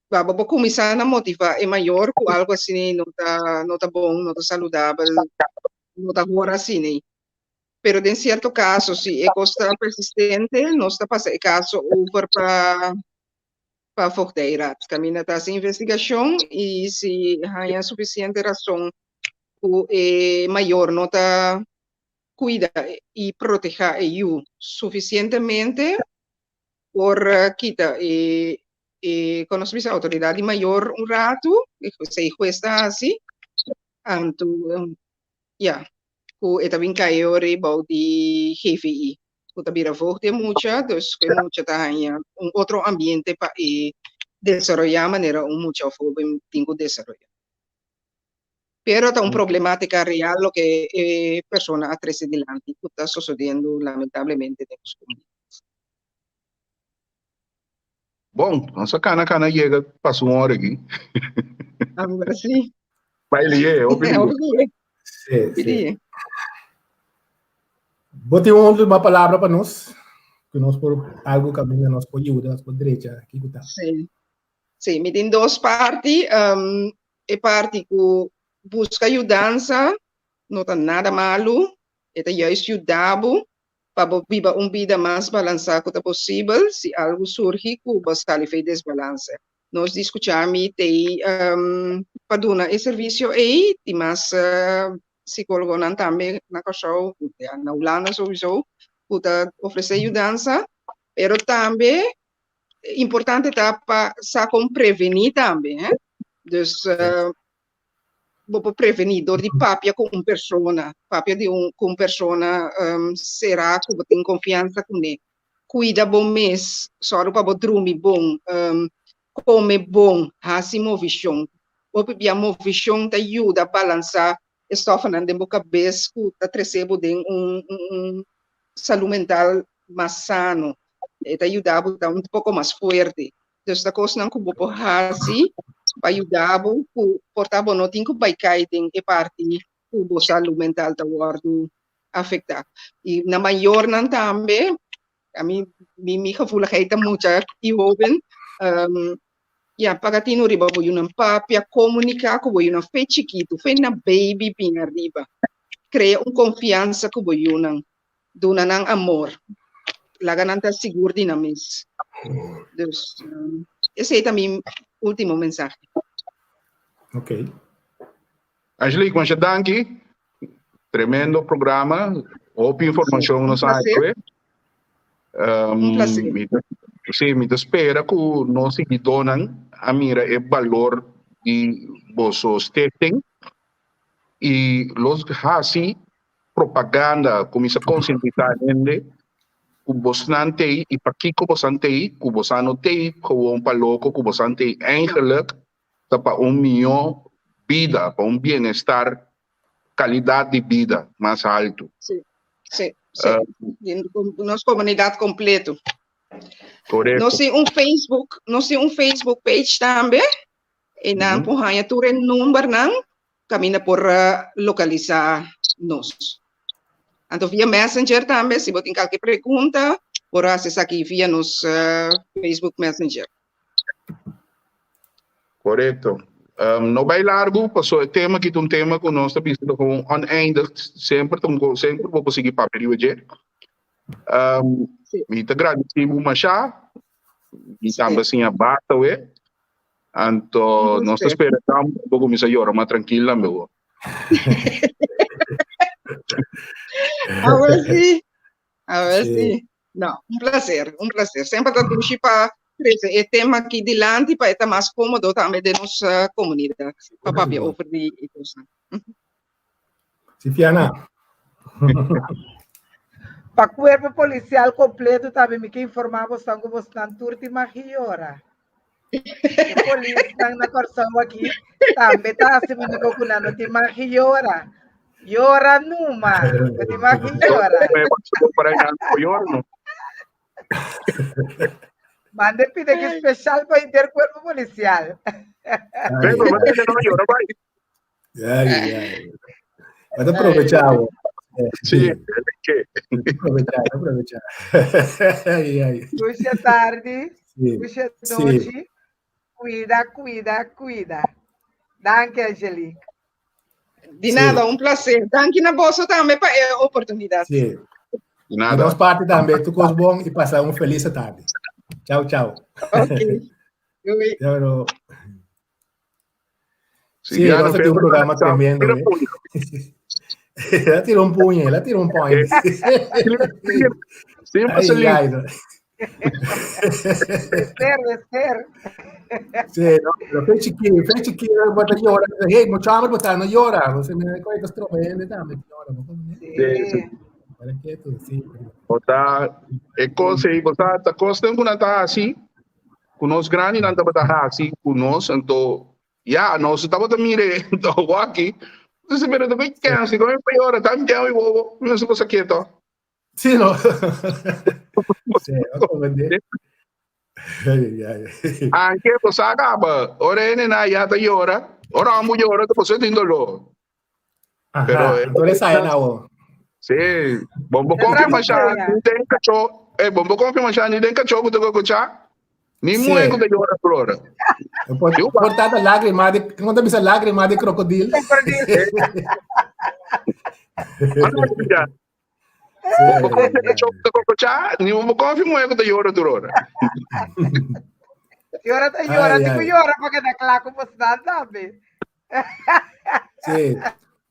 [SPEAKER 5] ba, bo por kuminsá na motivá e mayor ku algo asina no ta, no ta bon, no ta saludabel, no ta hora asina. Pero den sierto kaso, si e kos ta persistente, nos ta pasa e kaso over pa pa Voogdijraad. Kaminda ta hasi investigashon i si haña sufisiente rason ku e mayor no ta kuida i protehá e yu sufisientemente, por kita e e kon nos bisa outoridat di mayor un ratu, esei hues ta hasi, anto ya, ku e ta bin kai ora bou di GVI, ku ta bira voogd di e mucha, dus ku e mucha ta haña un otro ambiente pa e desaroyá manera un mucha òf hóben tin ku desaroyá. Pero ta un problemátika real loke e persona a trese dilanti ku ta sosodiendo lamentablemente den nos komunidat.
[SPEAKER 4] Bon, nos a kana kana yega pas un ora aki.
[SPEAKER 5] Ahora sí.
[SPEAKER 4] Bai lié, hopi lié.
[SPEAKER 5] Hopi lié.
[SPEAKER 2] Sí,
[SPEAKER 5] Hopi
[SPEAKER 2] sí.
[SPEAKER 5] lié.
[SPEAKER 2] Bo tin un última palabra pa nos? Ku nos por algo kaminda nos por yuda, nos por drecha, kiko ta?
[SPEAKER 5] Sí. Sí, mi tin dos parti. Um, e parti ku buska yudansa no ta nada malu, e ta juist yuda bo pa bo biba un bida mas balansá ku ta posibel si algu surgi ku bo sali fei desbalanse. Nos di Skuchami t'ei pa duna e servisio ei, tin mas sikólogonan tambe na Kòrsou, ya na Hulanda souiso, ku ta ofresé yudansa, pero tambe importante ta pa sa kon prevení tambe, hè. Dus bo por prevení dor di papia ku un persona, papia di un ku un persona será ku bo tin konfiansa kuné. Kuida bo mes, sòru pa bo drumi bon, kome bon, hasi movishon. Hopi bia movishon ta yuda balansá e stòfnan den bo kabes ku ta trese bo den un un salú mental mas sano. E ta yuda bo ta un poko mas fuerte. Dus ta kosnan ku bo por hasi pa yuda bo ku por ta bo no tin ku bai kai den e parti ku bo salú mental ta wòrdu afektá. I na mayornan tambe, ami mi mi gevoeligheid ta mucha i hoben, ya paga tinu riba bo yunan papia, komuniká ku bo yunan fe chikitu, fe na baby bin ariba. Krea un konfiansa ku bo yunan. duna nan amor, laga nan ta sigur di nan mes. Dus, esei ta mi ultimo mensahe.
[SPEAKER 2] Ok.
[SPEAKER 4] Angelique, masha danki. Tremendo programa. Hopi informacion nos a haña.
[SPEAKER 5] Un placer.
[SPEAKER 4] Mi ta, sí, mi ta spera ku nos siguidónan a mira e balor di boso stichting i los hasi propaganda, kuminsá konsientisá hende ku bosnan t'ei i pakiko bosan t'ei, ku bosan no t'ei gewoon pa loko, ku bosan t'ei eigenlijk ta pa un mihó bida, pa un bienestar, kalidat di bida mas haltu.
[SPEAKER 5] Sí, sí, sí. Den nos komunidat kompleto.
[SPEAKER 4] Korekto.
[SPEAKER 5] Nos tin un Facebook, nos tin un Facebook page tambe, i nan por haña tur e numbernan Caminda por localisa nos. Anto via Messenger tambe, si bo tin kalke pregunta, por hasi esaki via nos Facebook Messenger.
[SPEAKER 4] Korekto. No bai largu, paso e tema aki ta un tema ku nos ta bisa ta kon oneindig, semper ta un kos, semper bo por sigui papia riba dje. Mi ta gradisí bo mashá, mi tambe a siña basta awe. Anto nos ta spera tam bo kuminsá yora mas trankil tambe bo.
[SPEAKER 5] A ver si, a ver si. No, un placer, un placer. Semper ta dushi pa trece e tema aki dilanti pa e ta mas cómodo tambe den nos comunidad pa papia over di e cosnan.
[SPEAKER 2] Si Fiana.
[SPEAKER 3] Pa cuerpo policial completo tambe mi ke informa bosnan ku bosnan tur tin mag yora. E polisnan na Kòrsou aki tambe ta hasi manera ku nan no tin mag yora. Yora numa, no tin mag yora. Mande pide ki special pa inter cuerpo policial.
[SPEAKER 4] Pero, no yora bai.
[SPEAKER 2] Ai, ai. Mas aprovechar.
[SPEAKER 4] Sí,
[SPEAKER 2] Aprovechar, aprovechar. Ai, ai.
[SPEAKER 3] Boa tarde.
[SPEAKER 2] Sí.
[SPEAKER 3] Kushe
[SPEAKER 2] Sí.
[SPEAKER 3] nochi. Cuida, cuida, cuida. Danki, Angelique.
[SPEAKER 5] Di nada, un placer. Danki na boso tambe pa e oportunidad.
[SPEAKER 2] Sí.
[SPEAKER 4] Di
[SPEAKER 2] Di
[SPEAKER 4] nada.
[SPEAKER 2] nos parti tambe, tur kos bon i pasa un felis tardi. Chao, chao.
[SPEAKER 5] Ok. Doei.
[SPEAKER 2] Chao.
[SPEAKER 4] Sí,
[SPEAKER 2] Sí,
[SPEAKER 4] ya
[SPEAKER 2] nos
[SPEAKER 4] no
[SPEAKER 2] tin un programa
[SPEAKER 4] Tira
[SPEAKER 2] tremendo. eh.
[SPEAKER 4] puño.
[SPEAKER 2] El a tira un puño, el a tira un point.
[SPEAKER 4] Sí,
[SPEAKER 2] Ay,
[SPEAKER 4] Marcelino.
[SPEAKER 2] ay, no.
[SPEAKER 3] Ser, ser.
[SPEAKER 2] Sí, no, pero fe chiquillo, fe chiquillo, bota llora. Hey, mucho hambre, bota no llora. Você me coge estropa, ele también llora.
[SPEAKER 3] Sí.
[SPEAKER 4] Sí,
[SPEAKER 2] Para quieto, sí.
[SPEAKER 4] Bota, e kos ei, bota, ta kos den ku nan ta hasi, ku nos grandi nan tabata hasi ku nos, anto, ya, nos tabata mire, anto waki, entonces, pero ta kei si kome pa yora, ta mi kei bobo, mi no se posa quieto.
[SPEAKER 2] Sí, no. Sí, no comprendí. Ay, ay, ay.
[SPEAKER 4] Anke, bo sa kaba, ora e nena ya ta yora, ora ambu yora, ta pasobra tin doló.
[SPEAKER 2] Ajá,
[SPEAKER 4] Pero,
[SPEAKER 2] entonces ahí na o.
[SPEAKER 4] Sí, bon bo konfia masha, ni den kachó, eh, bon bo konfia masha, ni den kachó ku ta kokochá, ni muhé ku ta yora tur ora.
[SPEAKER 2] Por, por tanta lágrima de, ¿cómo te bisa lágrima de crocodil?
[SPEAKER 4] Bon bo konfia kachó ku ta kokochá, ni bo konfia muhé ku ta yora tur ora.
[SPEAKER 3] Yora ta yora,
[SPEAKER 2] Ai,
[SPEAKER 3] ti ku
[SPEAKER 2] ai.
[SPEAKER 3] yora pa keda kla ku bosnan tambe.
[SPEAKER 2] Sí.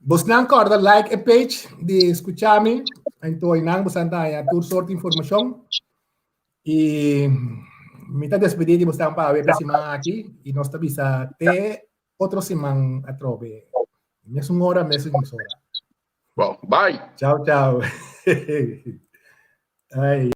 [SPEAKER 2] Bosnan korda like e page di Skuchami. Anto einan bosan ta haña tur soort informashon. I mi ta despedí di bosnan pa awe pa e siman aki i nos ta bisa te otro siman atrobe. Mesun ora, mesun emisora.
[SPEAKER 4] Bon, bye.
[SPEAKER 2] Chao, chao. Ay.